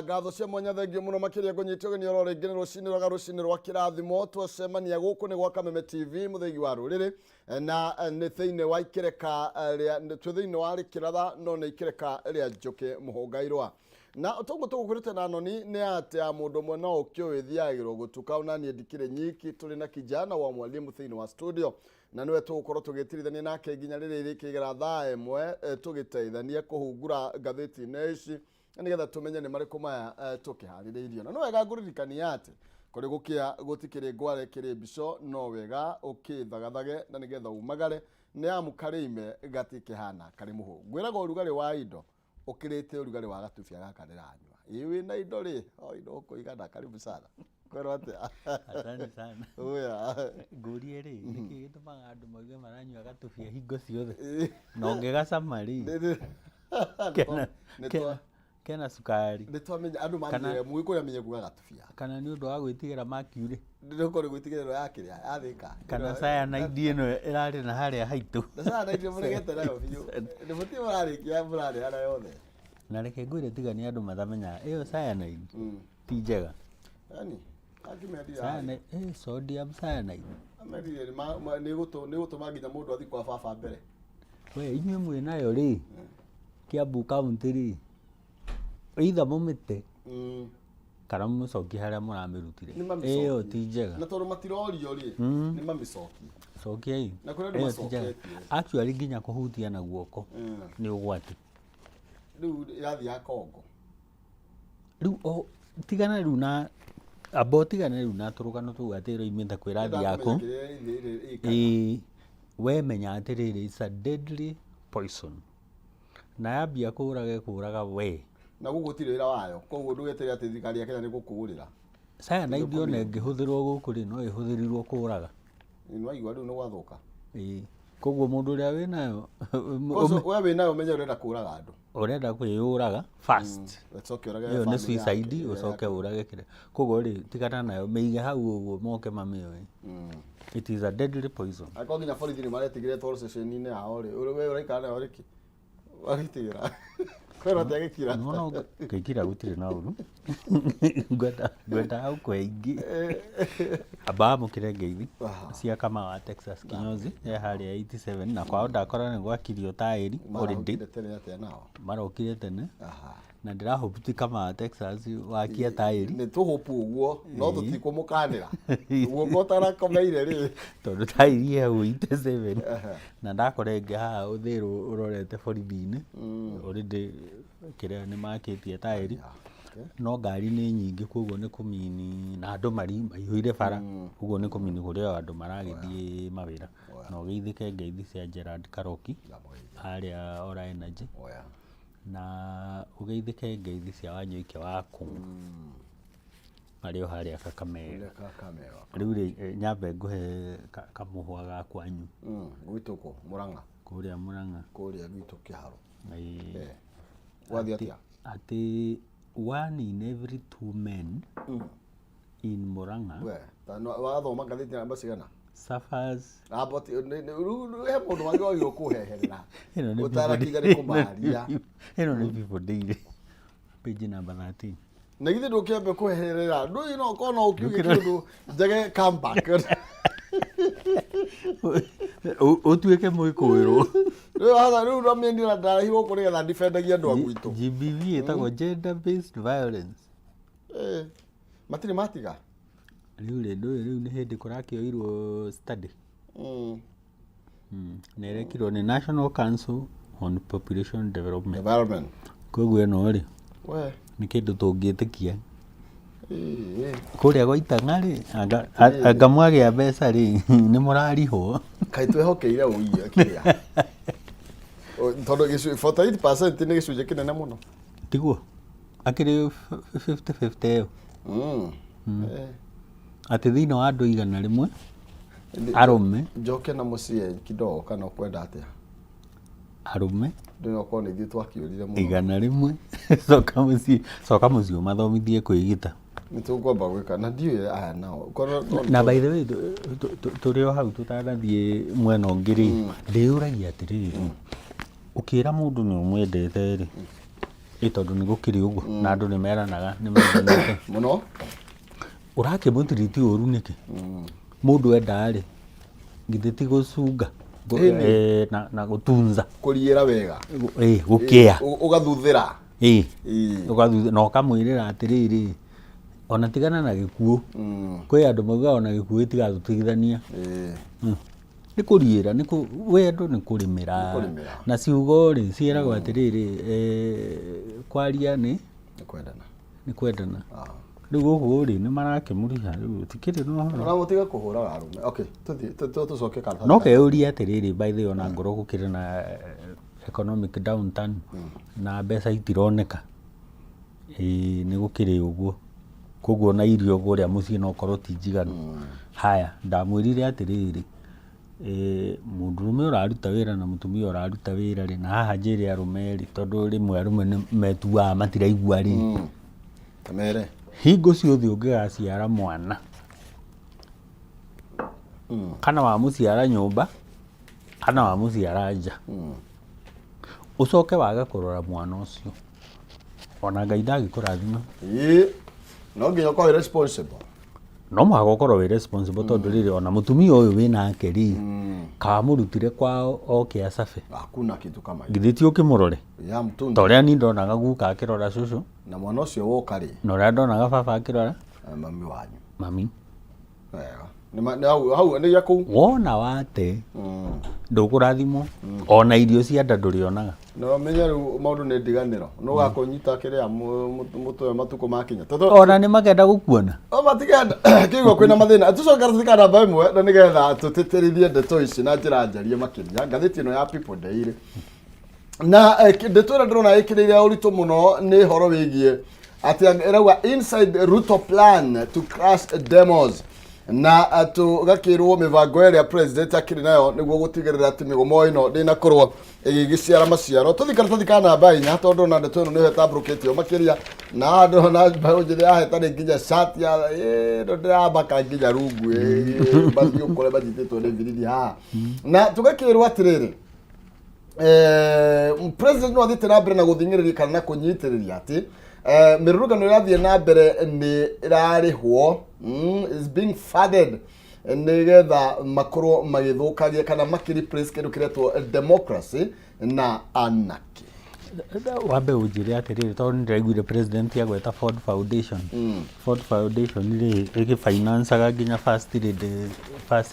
Speaker 3: Ngatho cia mwanya, thengio mũno makĩria ngũnyite ũgeni oro rĩngĩ. Nĩ rũcinĩ rwaga, rũcinĩ rwa kĩrathimo. Twacemania gũkũ nĩ gwa Kameme TV, mũthĩgi wa rũrĩrĩ, na nĩ thĩinĩ wa ikĩreka rĩa twĩ thĩinĩ wa rĩkĩratha, no nĩ ikĩreka rĩa njũkĩ mũhũngairwa. Na toguo tũgũkwĩrĩte na noni nĩ atĩ ya mũndũ ũmwe no ũkĩũĩ thiagĩrwo gũtuka. Ona niĩ ndikĩrĩ nyiki, tũrĩ na kijana wa mwalimu thĩinĩ wa studio, na nĩwe tũgũkorwo tũgĩtirithania nake nginya rĩrĩa irĩkĩgera thaa 1, tũgĩteithania kũhungura ngathĩti-inĩ ici nĩgetha tũmenye nĩ marĩkũ maya tũkĩharĩrĩirio. Na no wega ngũririkania atĩ kũrĩ gũkĩa gũtikĩrĩ ngware kĩrĩ mbico, no wega ũkĩthagathage na nĩgetha umagare, nĩ amu karĩ ime gatikĩhana karĩ mũhũ. Ngwĩraga ũrugarĩ wa indo ũkĩrĩte ũrugarĩ wa gatubia gaka ndĩranyua. Ĩ wĩna indo rĩ, o indo ũkũigana. Karibu sana. Kwĩrwo atĩa?
Speaker 4: Asante sana.
Speaker 3: Oya.
Speaker 4: Ngũrie rĩ, nĩkĩ gĩtũmaga andũ mauge maranyua gatubia hingo ciothe? Na ũngĩgacama rĩ, kena cukari.
Speaker 3: Nĩ twamenya andũ mamenye mũgĩkũyũ amenye kuga gatubia.
Speaker 4: Kana nĩ ũndũ wa gwĩtigĩra mercury.
Speaker 3: Nĩ gwĩtigĩra ĩno ya kĩrĩa ya Thĩka.
Speaker 4: Kana cyanide ĩno ĩrarĩ na harĩa haitũ.
Speaker 3: Na cyanide mũregete nayo biũ, nĩ mũtirĩ mũrarĩkia mũrarĩhana yothe.
Speaker 4: Na reke ngwĩre, tiga nĩ andũ matamenyaga, ĩyo cyanide ti njega.
Speaker 3: Yani akĩmendia.
Speaker 4: Cyanide, sodium cyanide.
Speaker 3: Amendirie nĩ gũtũma nginya mũndũ athiĩ kwa baba mbere.
Speaker 4: We inyuĩ mwĩ nayo rĩ, Kiambu County rĩ, either mũmĩte kana mũmĩcokie harĩa mũramĩrutire.
Speaker 3: Nĩ mamĩcokie.
Speaker 4: Ĩyo ti njega.
Speaker 3: Na tondũ matirorio rĩ, nĩ mamĩcokie.
Speaker 4: Cokiai.
Speaker 3: Na kũrĩ andũ
Speaker 4: Ĩyo ti njega.
Speaker 3: macoketie.
Speaker 4: Actually nginya kũhutia na guoko nĩ ũgwati.
Speaker 3: Rĩu ĩrathiĩ ya Kongo.
Speaker 4: Rĩu o tigana rĩu na amba ũtigane rĩu na tũrũgano tũu atĩ ĩroimĩte kwĩ rathi yaku.
Speaker 3: Kĩrĩa ĩkaga.
Speaker 4: Ĩĩ, we menya atĩrĩrĩ, it's a deadly poison, na yambia kũraga ĩkũraga we.
Speaker 3: Na gũkũ gũtirĩ wĩra wayo, koguo ndũgeterere atĩ thirikari ya Kenya nĩ gũkũgũrĩra.
Speaker 4: Cyanide ona ĩngĩhũthĩrwo gũkũ rĩ, no ĩhũthĩrirwo kũraga.
Speaker 3: Nĩ waigua rĩu nĩ gwathũka.
Speaker 4: Ĩĩ, koguo mũndũ ũrĩa wĩnayo
Speaker 3: Koguo we wĩnayo ũmenye ũrenda kũraga andũ.
Speaker 4: Ũrenda kwĩyũraga fast.
Speaker 3: Ũcoke ũrage
Speaker 4: Ĩyo nĩ
Speaker 3: family
Speaker 4: suicide.
Speaker 3: yake.
Speaker 4: Ũcoke ũrage kĩrĩa. Koguo rĩ, tigana nayo, mĩige hau ũguo moke mamĩoe. It is a deadly poison.
Speaker 3: Angĩkorwo nginya borithi nĩ maretigĩra twarwo ceceni-inĩ yao rĩ, we ũraikara nayo rĩkĩ wagitigĩra kwĩrwo atĩa gĩkira?
Speaker 4: Nĩwona ngĩkira gũtirĩ na ũru. Ngwenda hau kwe ingĩ amba amũkĩre ngeithi cia Kama wa Texas kinyozi e harĩa 87, na kwao ndakora nĩ gwakirio taĩri already.
Speaker 3: Marahũkire tene atĩa nao?
Speaker 4: Marokire tene, na ndĩrahope ti Kama wa Texas wakia taĩri.
Speaker 3: Nĩ tũhũpu ũguo, no tũtikũmũkanĩra guoko ũtarakomeire rĩ.
Speaker 4: Tondũ taĩri ĩ hau 87, na ndakora ĩngĩ haha ũthĩrwo ũrorete borithi-inĩ already, kĩrĩa nĩ makĩtie taĩri, no ngari nĩ nyingĩ, koguo nĩ kũmini na andũ mari maihũire bara, ũguo nĩ kũmini kũrĩ o andũ maragĩthiĩ mawĩra. Na ũgeithĩke ngeithi cia Gerard Karoki harĩa Ora Energy.
Speaker 3: Oya.
Speaker 4: Na ũgeithĩke ngeithi cia Wanyoike wa kũng'ũ marĩ o harĩa Kakamega.
Speaker 3: Kakamega.
Speaker 4: Rĩu rĩ, nyambe ngũhe kamũhwa ga kwanyu.
Speaker 3: Gwitũ kũ Mũrang'a?
Speaker 4: Kũrĩa Mũrang'a.
Speaker 3: Kũrĩa gwitũ kĩharo.
Speaker 4: Ĩĩ.
Speaker 3: Gwathiĩ atĩa?
Speaker 4: Atĩ one in every two men in Murang'a
Speaker 3: We ta wathoma ngathĩti namba cigana?
Speaker 4: Suffers.
Speaker 3: Amba rĩu he mũndũ wangĩ wagĩrĩirwo kũheherera.
Speaker 4: Ĩno nĩ
Speaker 3: ũtarakinya nĩ kũmaria.
Speaker 4: Ĩno nĩ People Daily, page number 13.
Speaker 3: Na githĩ ndũkĩambe kũheherera ndũĩ no korwo no ũkiuge kĩndũ njage comeback.
Speaker 4: Ũtuĩke mwĩkũĩrwo.
Speaker 3: Rĩu haha rĩu ramĩndira ndarehirwo gũkũ nĩgetha ndibendagie andũ a gwitũ.
Speaker 4: GBV ĩtagwo gender based violence.
Speaker 3: Matirĩ matiga.
Speaker 4: Rĩu rĩ, ndũĩ rĩu nĩ hĩndĩ kũrakĩoirwo study. Na ĩrekirwo nĩ National Council on Population Development.
Speaker 3: Environment.
Speaker 4: Koguo ĩno rĩ,
Speaker 3: we
Speaker 4: nĩ kĩndũ tũngĩtĩkia.
Speaker 3: Ĩĩ.
Speaker 4: Kũrĩa gwa Itang'a rĩ, anga mwagĩa mbeca rĩ, nĩ mũrarihwo.
Speaker 3: Kaĩ twehokeire ũiya kĩrĩa? Tondũ 48% nĩ gĩcunjĩ kĩnene mũno.
Speaker 4: Tiguo akĩrĩ 50-50 ĩyo. Atĩ thĩinĩ wa andũ 100 arũme.
Speaker 3: Njoke na mũciĩ kidogo kana ũkwenda atĩa?
Speaker 4: Arũme.
Speaker 3: Ndĩna okorwo nĩ ithuĩ twakĩũrire mũno.
Speaker 4: 100, coka mũciĩ, coka mũciĩ ũmathomithie kwĩgita.
Speaker 3: Nĩ tũkwamba gwĩka na ndiũĩ aya nao.
Speaker 4: Na by the way, tũrĩ o hau tũtanathiĩ mwena ũngĩ rĩ, ndĩyũragia atĩrĩrĩ, ũkĩra mũndũ nĩ ũmwendete rĩ, Ĩ tondũ nĩ gũkĩrĩ ũguo na andũ nĩ meranaga nĩ mendanĩte.
Speaker 3: Mũno.
Speaker 4: Ũrakĩmũtiriti ũru nĩkĩ? Mũndũ enda rĩ, githĩ ti gũcunga
Speaker 3: Ĩni.
Speaker 4: Na gũtunza.
Speaker 3: Kũriĩra wega.
Speaker 4: Gũkĩa.
Speaker 3: Ũgathuthĩra.
Speaker 4: Ĩ. Ũgathutha na ũkamwĩrĩra atĩrĩrĩ, ona tigana na gĩkuũ. Kwĩ andũ maugaga ona gĩkuũ gĩtigatũtigithania. Nĩ kũriĩra, nĩ kũ wendo nĩ kũrĩmĩra.
Speaker 3: Kũrĩmĩra.
Speaker 4: Na ciugo rĩ, ciĩragwo atĩrĩrĩ, kwaria nĩ
Speaker 3: Nĩ kwendana.
Speaker 4: Nĩ kwendana. Rĩu gũkũ rĩ, nĩ marakĩmũriha rĩu tikĩrĩ na ũhoro.
Speaker 3: Ona mũtige kũhũraga arũme. Okay, tũthiĩ tũcoke karatathi.
Speaker 4: No keyũrie atĩrĩrĩ, by the way, ona ngorwo gũkĩrĩ na economic downturn na mbeca itironeka, ĩĩ nĩ gũkĩrĩ ũguo. Koguo ona irio kũrĩa mũciĩ no ũkorwo ti njiganu. Haya, ndamwĩrire atĩrĩrĩ, mũndũrũme ũraruta wĩra na mũtumia ũraruta wĩra rĩ, na haha njĩre arũme rĩ, tondũ rĩmwe arũme nĩ metuaga matiraigua rĩ,
Speaker 3: Kamere.
Speaker 4: Hingo ciothe ũngĩgaciara mwana, kana wamũciara nyũmba, kana wamũciara nja, ũcoke wage kũrora mwana ũcio, ona Ngai ndangĩkũrathima.
Speaker 3: Ĩĩ. No nginya ũkorwo wĩ responsible.
Speaker 4: No mũhaka ũkorwo wĩ responsible, tondũ rĩrĩ, ona mũtumia ũyũ wĩ nake rĩ, kamũrutire kwao oke acabe.
Speaker 3: Hakuna kitu kama hiyo.
Speaker 4: Githĩ ti ũkĩmũrore?
Speaker 3: Ya mtundu.
Speaker 4: Ta ũrĩa niĩ ndonaga guka akĩrora cũcũ.
Speaker 3: Na mwana ũcio woka rĩ?
Speaker 4: Na ũrĩa ndonaga baba akĩrora
Speaker 3: mami wanyu.
Speaker 4: Mami.
Speaker 3: Wega. Nĩ hau hau nĩ gĩa kũu.
Speaker 4: Wona wate ndũkũrathimwo, ona irio cia nda ndũrĩonaga.
Speaker 3: Na ũmenye rĩu maũndũ nĩ ndiganĩro. Nĩ ũgakũnyita kĩrĩa mũtwe matukũ makinya. Tondũ
Speaker 4: Ona nĩ makenda gũkuona.
Speaker 3: O matikenda kĩguo kwĩna mathĩna. Tũcoke karatathi ka namba 1 na nĩgetha tũtĩtĩrithie ndeto ici na njĩra njarie makĩria. Ngathĩti ĩno ya People Daily. Na ndeto ĩrĩa ndĩrona ĩkĩrĩire ũritũ mũno nĩ ũhoro wĩgiĩ atĩ ĩrauga inside Ruto plan to crash demos, na tũgakĩrwo mĩbango ĩrĩa president akĩrĩ nayo nĩguo gũtigĩrĩra atĩ mĩgomo ĩno ndĩnakorwo ĩgĩgĩciara maciaro. Tũthiĩ karatathi ka namba 4, tondũ na ndeto ĩno nĩyo ĩtambũrũkĩtio makĩria, na haha ndĩrona mbeũ njĩthĩ yaheta nĩ nginya cati ya ĩno ndĩramaka nginya rungu, mathiĩ ũkore manyitĩtwo nĩ birithi haha. Na tũgakĩrwo atĩrĩrĩ, president no athiĩte na mbere na gũthing'ĩrĩria kana na kũnyitĩrĩria atĩ mĩrũrũngano ĩrathiĩ na mbere nĩ ĩrarĩhwo, is being funded, nĩgetha makorwo magĩthũkagia kana makĩ replace kĩndũ kĩretwo democracy na anarchy.
Speaker 4: Wambe ũnjĩre atĩrĩrĩ, tondũ nĩ ndĩraiguire president agweta Ford Foundation. Ford Foundation rĩ, ĩgĩfinancaga nginya first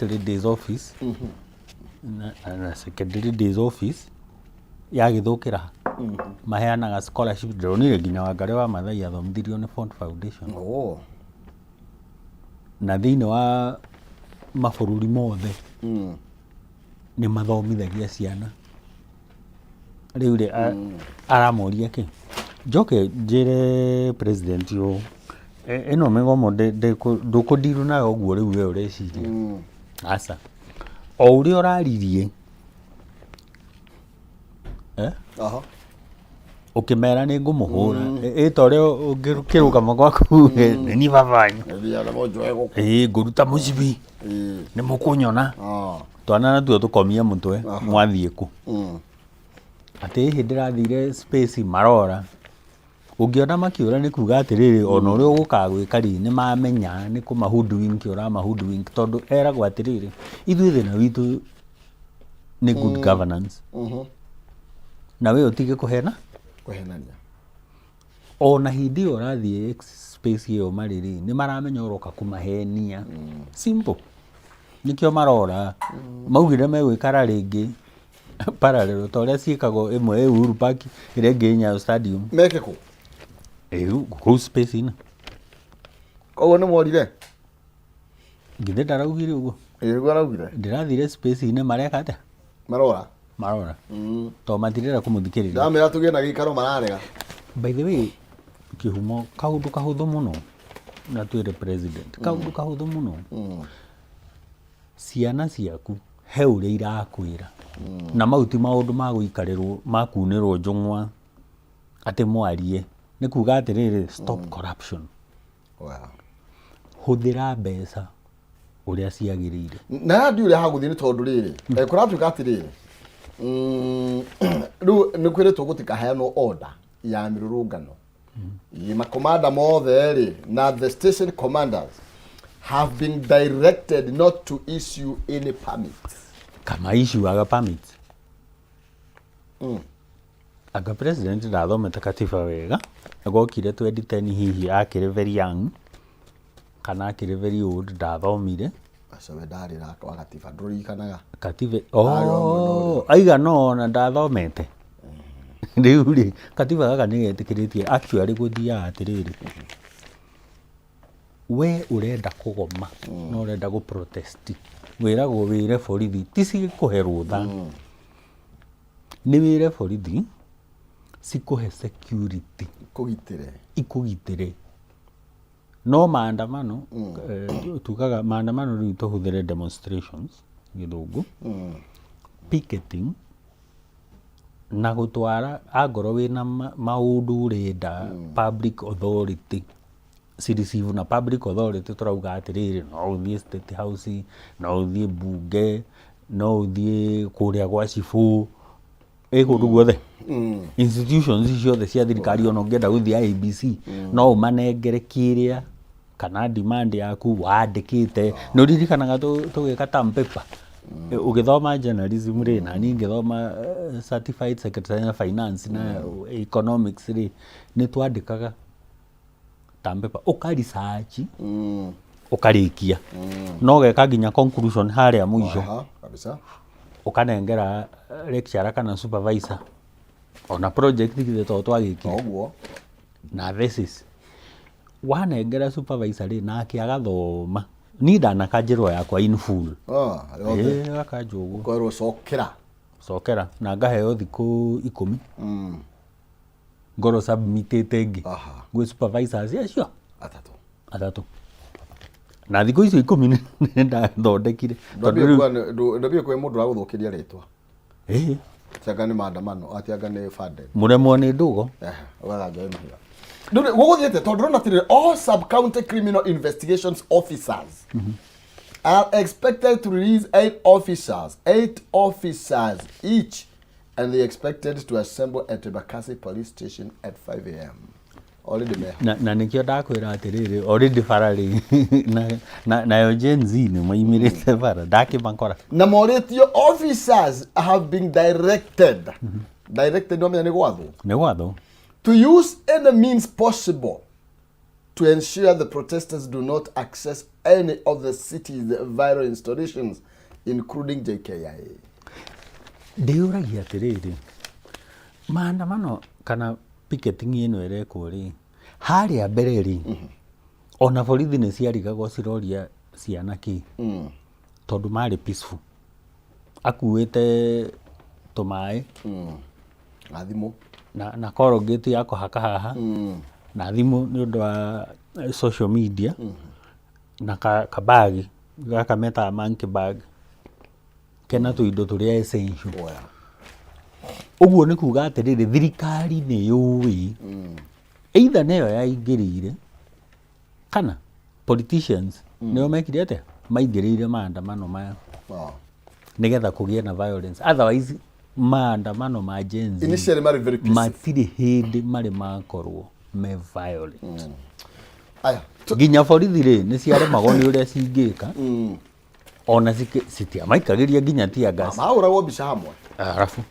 Speaker 4: lady's office na second lady's office yagĩthũkĩra, maheanaga scholarship. Ndĩronire nginya Wangari wa Maathai athomithirio nĩ Ford Foundation. Na thĩinĩ wa mabũrũri mothe nĩ mathomithagia ciana. Rĩu rĩ, aramoria kĩ? Njoke njĩre president ũũ, ĩno mĩgomo ndũkũndiru nayo ũguo rĩu we ũreciria. Aca. O ũrĩa ũraririe, eh? Ũkĩmera nĩ ngũmũhũra, ĩ ta ũrĩa ũngĩrũgama gwaku uge, nĩ niĩ baba wanyu.
Speaker 3: Thiaga mũnjoe gũkũ.
Speaker 4: Ĩ ngũruta mũcibi, nĩ mũkũnyona. Twana natuo tũkomie mũtwe, mwathiĩ kũ? Atĩ hihi ndĩrathire space marora. Ũngĩona makĩũra nĩ kuga atĩrĩrĩ, ona ũrĩa ũgũkaga gwĩka rĩ, nĩ mamenya nĩ kũma hoodwink ũrama hoodwink, tondũ eragwo atĩrĩrĩ, ithuĩ thĩna witũ nĩ good governance. Na we ũtige kũhena.
Speaker 3: Kũhenania.
Speaker 4: Ona hĩndĩ ĩyo ũrathiĩ space ĩyo marĩ rĩ, nĩ maramenya ũroka kũmahenia. Simple. Nĩkĩo marora. Maugire megwĩkara rĩngĩ parallel ta ũrĩa ciĩkagwo, ĩmwe ĩ Uhuru Park, ĩrĩa ĩngĩ ĩ Nyayo Stadium.
Speaker 3: Meke kũ?
Speaker 4: Ĩ kũu space-inĩ.
Speaker 3: Koguo nĩ morire?
Speaker 4: Githĩ ndaraugire ũguo?
Speaker 3: Ĩ nĩguo araugire.
Speaker 4: Ndĩrathire space-inĩ mareka atĩa?
Speaker 3: Marora.
Speaker 4: Marora. Tondũ matirenda kũmũthikĩrĩria.
Speaker 3: Ndamera tũgĩe na gĩikaro mararega.
Speaker 4: By the way, kĩhumo kaũndũ kahũthũ mũno na twĩre president, kaũndũ kahũthũ mũno, ciana ciaku he ũrĩa irakwĩra, na mau ti maũndũ ma gũikarĩrwo ma kunĩrwo njũng'wa atĩ mwarie, nĩ kuga atĩrĩrĩ, stop corruption. Hũthĩra mbeca ũrĩa ciagĩrĩire.
Speaker 3: Na haha ndiũĩ ũrĩa hagũthiĩ, nĩ tondũ rĩrĩ, kũratuĩka atĩrĩrĩ, rĩu nĩ kwĩrĩtwo gũtikaheanwo order. Ya mĩrũrũngano makomanda mothe rĩ na the station commanders have been directed not to issue any permits.
Speaker 4: Kama issuaga permits. Anga president ndathomete katiba wega, gokire 2010, hihi akĩrĩ very young kana akĩrĩ very old, ndathomire.
Speaker 3: Acio we ndarĩ wa gatiba, ndũririkanaga?
Speaker 4: Katiba.
Speaker 3: Arĩ wa mwena.
Speaker 4: Oh, aigana ona ndathomete. Rĩu rĩ, katiba gaka nĩ getĩkĩrĩtie actually gũthiaga atĩrĩrĩ, we ũrenda kũgoma na ũrenda gũ protest, wĩragwo wĩre borithi ti cigĩkũhe rũtha, nĩ wĩre borithi cikũhe security.
Speaker 3: Kũgitĩre.
Speaker 4: Ikũgitĩre. No maandamano, tugaga maandamano, rĩu tũhũthĩre demonstrations gĩthũngũ, picketing na gũtwara angorwo wĩna maũndũ ũrenda public authority cireceive, na public authority tũrauga atĩrĩrĩ, no ũthiĩ State House, no ũthiĩ bunge, no ũthiĩ kũrĩa gwa cibũ, ĩ kũndũ guothe, institutions ciothe cia thirikari. Ona ũngĩenda gũthiĩ IEBC, no ũmanengere kĩrĩa kana demand yaku wandĩkĩte. Nĩ ũririkanaga tũgĩka term paper ũgĩthoma journalism rĩ, na niĩ ngĩthoma certified secretary na finance na economics rĩ, nĩ twandĩkaga term paper, ũka research, ũkarĩkia, no ũgeka nginya conclusion harĩa mũico.
Speaker 3: Aha, kabisa.
Speaker 4: Ũkanengera lecturer kana supervisor, ona project githĩ to twagĩkire?
Speaker 3: Ũguo.
Speaker 4: Na thesis wanengera supervisor rĩ, nake agathoma. Niĩ ndanakanjĩrwo yakwa in full.
Speaker 3: Ah, yothe.
Speaker 4: Ĩĩ, gakanjwo ũguo.
Speaker 3: Ũkerwo cokera.
Speaker 4: Cokera, na ngaheo thikũ 10 ngorwo submitĩte ĩngĩ gwĩ supervisors acio.
Speaker 3: Atatũ.
Speaker 4: Atatũ. Na thikũ icio 10 nĩ ndathondekire tondũ rĩu
Speaker 3: Ndambie kwĩ mũndũ ũragũthũkĩria rĩtwa.
Speaker 4: Ĩĩ.
Speaker 3: Atianga nĩ maandamano, atianga nĩ funded.
Speaker 4: Mũremwo nĩ ndũgo.
Speaker 3: Ũgathanjwo wĩ mahiga. Ndũrĩ gũgũthiĩte tondũ ndĩrona atĩrĩrĩ, all sub-county criminal investigations officers are expected to release eight officers each, and they expected to assemble at Embakasi police station at 5 a.m. Already meha.
Speaker 4: Na nĩkĩo ndakwĩra atĩrĩrĩ, already bara rĩ nayo Gen Z nĩ maimĩrĩte bara, ndakĩmakora.
Speaker 3: Na morĩtio, officers have been directed, directed nĩwamenya nĩ gwathwo,
Speaker 4: Nĩ gwathwo,
Speaker 3: to use any means possible to ensure the protesters do not access any of the city's vital installations, including JKIA.
Speaker 4: Ndĩyũragia atĩrĩrĩ, maandamano kana picketing ĩno ĩrekwo rĩ, harĩa mbere rĩ, ona borithi nĩ ciarigagwo ciroria ciana kĩ, tondũ marĩ peaceful, akuĩte tũmaĩ
Speaker 3: Na thimũ.
Speaker 4: Na corrugate ya kũhaka haha, na thimũ nĩ ũndũ wa social media, na kabagi gaka metaga monkey bag kena tũindo tũrĩa essential.
Speaker 3: Oya.
Speaker 4: Ũguo nĩ kuga atĩrĩrĩ, thirikari nĩ yũĩ either nĩyo yaingĩrĩire kana politicians nĩo mekire atĩa, maingĩrĩire maandamano maya nĩgetha kũgĩe na violence. Otherwise maandamano ma Gen Z
Speaker 3: Initially marĩ very peaceful.
Speaker 4: matirĩ hĩndĩ marĩ makorwo me violent.
Speaker 3: Aya.
Speaker 4: Nginya borithi rĩ, nĩ ciaremagwo nĩ ũrĩa cingĩka, ona citiamaikagĩria nginya tear gas.
Speaker 3: Mahũragwo mbica hamwe.
Speaker 4: Arabu.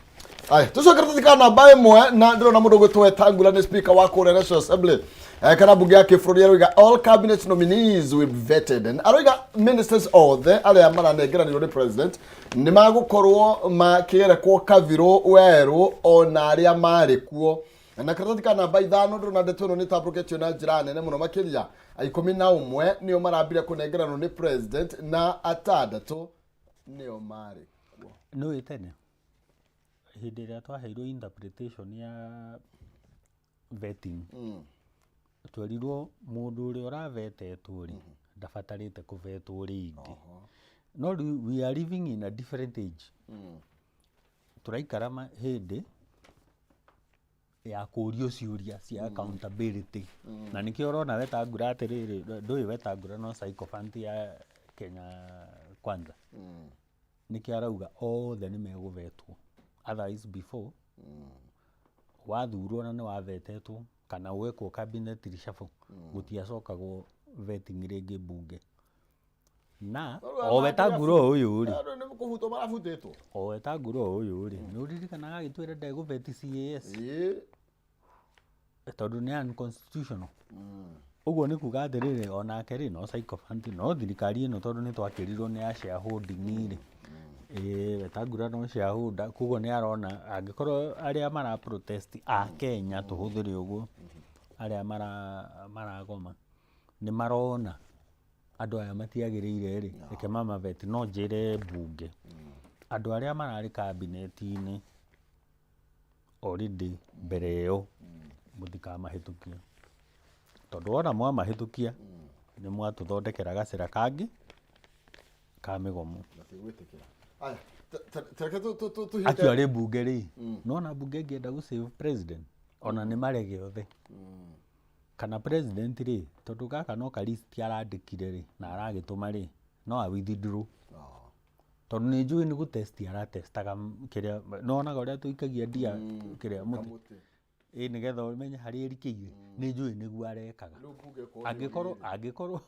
Speaker 3: Aya, tucoke tũthikana namba ĩmwe, na ndĩrona mũndũ ũgwĩtwo Wetangula nĩ speaker wa kũrĩa National Assembly, kana mbunge ya kĩbũrũri, aroiga all cabinet nominees will be vetted. And aroiga ministers othe arĩa maranengeranirwo nĩ president nĩ magũkorwo makĩgerekwo kabirũ werũ ona arĩa marĩ kuo. Na karatathi ka namba 5, ndĩrona ndeto ĩno nĩ tambũrũkĩtio na njĩra nene mũno makĩria. 11 nĩo marambire kũnengeranwo nĩ president na atandatũ nĩo marĩ kuo.
Speaker 4: Nĩ tene hĩndĩ ĩrĩa twaheirwo interpretation ya vetting, twerirwo mũndũ ũrĩa ũravetetwo rĩ, ndabatarĩte kũvetwo rĩngĩ. No rĩu we are living in a different age. Tũraikara hĩndĩ ya kũrio ciũria cia accountability, na nĩkĩo ũrona Wetangula atĩrĩrĩ, ndũĩ Wetangula no sycophant ya Kenya Kwanza, nĩkĩo arauga othe nĩ megũvetwo. Otherwise before Wathurwo na nĩ wavetetwo kana wekwo cabinet reshuffle, gũtiacokagwo vetting rĩngĩ mbunge. Na o Wetangula ũyũ rĩ,
Speaker 3: Andũ nĩ kũbutwo marabutĩtwo.
Speaker 4: O Wetangula ũyũ rĩ, nĩ ũririkanaga agĩtwĩra ndegũveti CAS?
Speaker 3: Ĩĩ.
Speaker 4: Tondũ nĩ unconstitutional. Ũguo nĩ kuga atĩrĩrĩ, onake rĩ, no sycophant, no thirikari ĩno tondũ nĩ twakĩrirwo nĩ ya shareholding rĩ, ĩĩ Wetangula no shareholder, koguo nĩ arona angĩkorwo arĩa mara protest a Kenya, tũhũthĩre ũguo, arĩa maragoma nĩ marona andũ aya matiagĩrĩire rĩ, reke mamaveti. No njĩre mbunge, andũ arĩa mararĩ kabineti-inĩ already mbere ĩyo, mũtikamahĩtũkie, tondũ wona mwamahĩtũkia nĩ mwatũthondekera gacĩra kangĩ ka mĩgomo.
Speaker 3: Matigwĩtĩkĩra. Aya, tareke tũhinge.
Speaker 4: Actually mbunge rĩ, nona mbunge ĩngĩenda gũ save president, ona nĩ marege othe kana president rĩ, tondũ gaka no ka list arandĩkire rĩ na aragĩtũma rĩ, no a withdraw, tondũ nĩ njũĩ nĩ gũtesti aratestaga kĩrĩa nĩwonaga ũrĩa tũikagia ndia kĩrĩa mũtĩ.
Speaker 3: Kamũtĩ.
Speaker 4: Ĩ nĩgetha ũmenye harĩa ĩrikĩire, nĩ njũĩ nĩguo arekaga.
Speaker 3: Rĩu mbunge ĩkorwo nĩ
Speaker 4: Angĩkorwo
Speaker 3: ũrĩrĩ.
Speaker 4: Angĩkorwo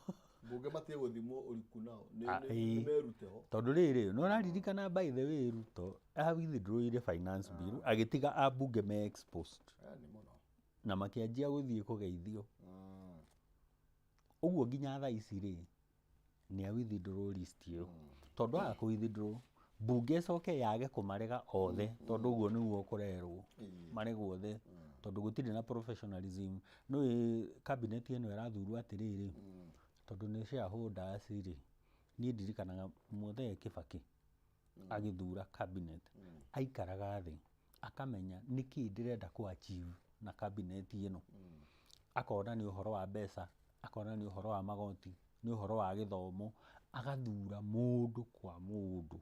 Speaker 3: Mbunge matige gũthimwo ũriku nao. Nĩ
Speaker 4: Ah, ĩĩ.
Speaker 3: Nĩ merute ho.
Speaker 4: Tondũ rĩrĩ, nĩ ũraririkana, by the way, Ruto a withdrawire finance bill, agĩtiga ambunge me exposed.
Speaker 3: Eh, nĩ mũno.
Speaker 4: Na makĩanjia gũthiĩ kũgeithio. Ũguo nginya thaa ici rĩ, nĩ a withdraw list ĩyo, tondũ aga kũ withdraw, mbunge ĩcoke yage kũmarega othe, tondũ ũguo nĩguo kũrerwo maregwo othe, tondũ gũtirĩ na professionalism. Nĩũĩ cabinet ĩno ĩrathurwo atĩrĩrĩ, tondũ nĩ shareholders rĩ, niĩ ndirikanaga Mũthee Kibaki agĩthura cabinet, aikaraga thĩ akamenya nĩkĩ ndĩrenda kũ achieve na cabinet ĩno, akona nĩ ũhoro wa mbeca, akona nĩ ũhoro wa magoti, nĩ ũhoro wa gĩthomo, agathura mũndũ kwa mũndũ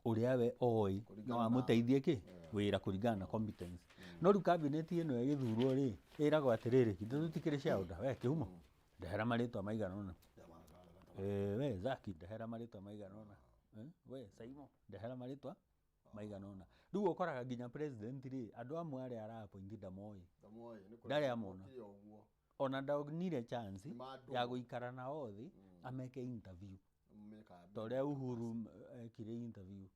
Speaker 4: ũrĩa we oĩ no amũteithie kĩ wĩra kũringana na competence. No rĩu cabinet ĩno ĩgĩthurwo rĩ, ĩragwo atĩrĩrĩ, ithuĩ tũtikĩrĩ shareholder, we Kĩhumo ndehera marĩtwa maigana ũna, we Zaki ndehera marĩtwa maigana ũna, we Saimo ndehera marĩtwa maigana ũna. Rĩu ũkoraga nginya president rĩ, andũ amwe arĩa ara appoint ndamoĩ.
Speaker 3: Ndamoĩ, nĩ kũrĩa
Speaker 4: Ndarĩ amona.
Speaker 3: Okire ũguo.
Speaker 4: Ona ndonire chance
Speaker 3: Nĩ
Speaker 4: ya gũikara nao thĩ ameke interview
Speaker 3: Mũmenye kana
Speaker 4: ta ũrĩa Uhuru ekire interview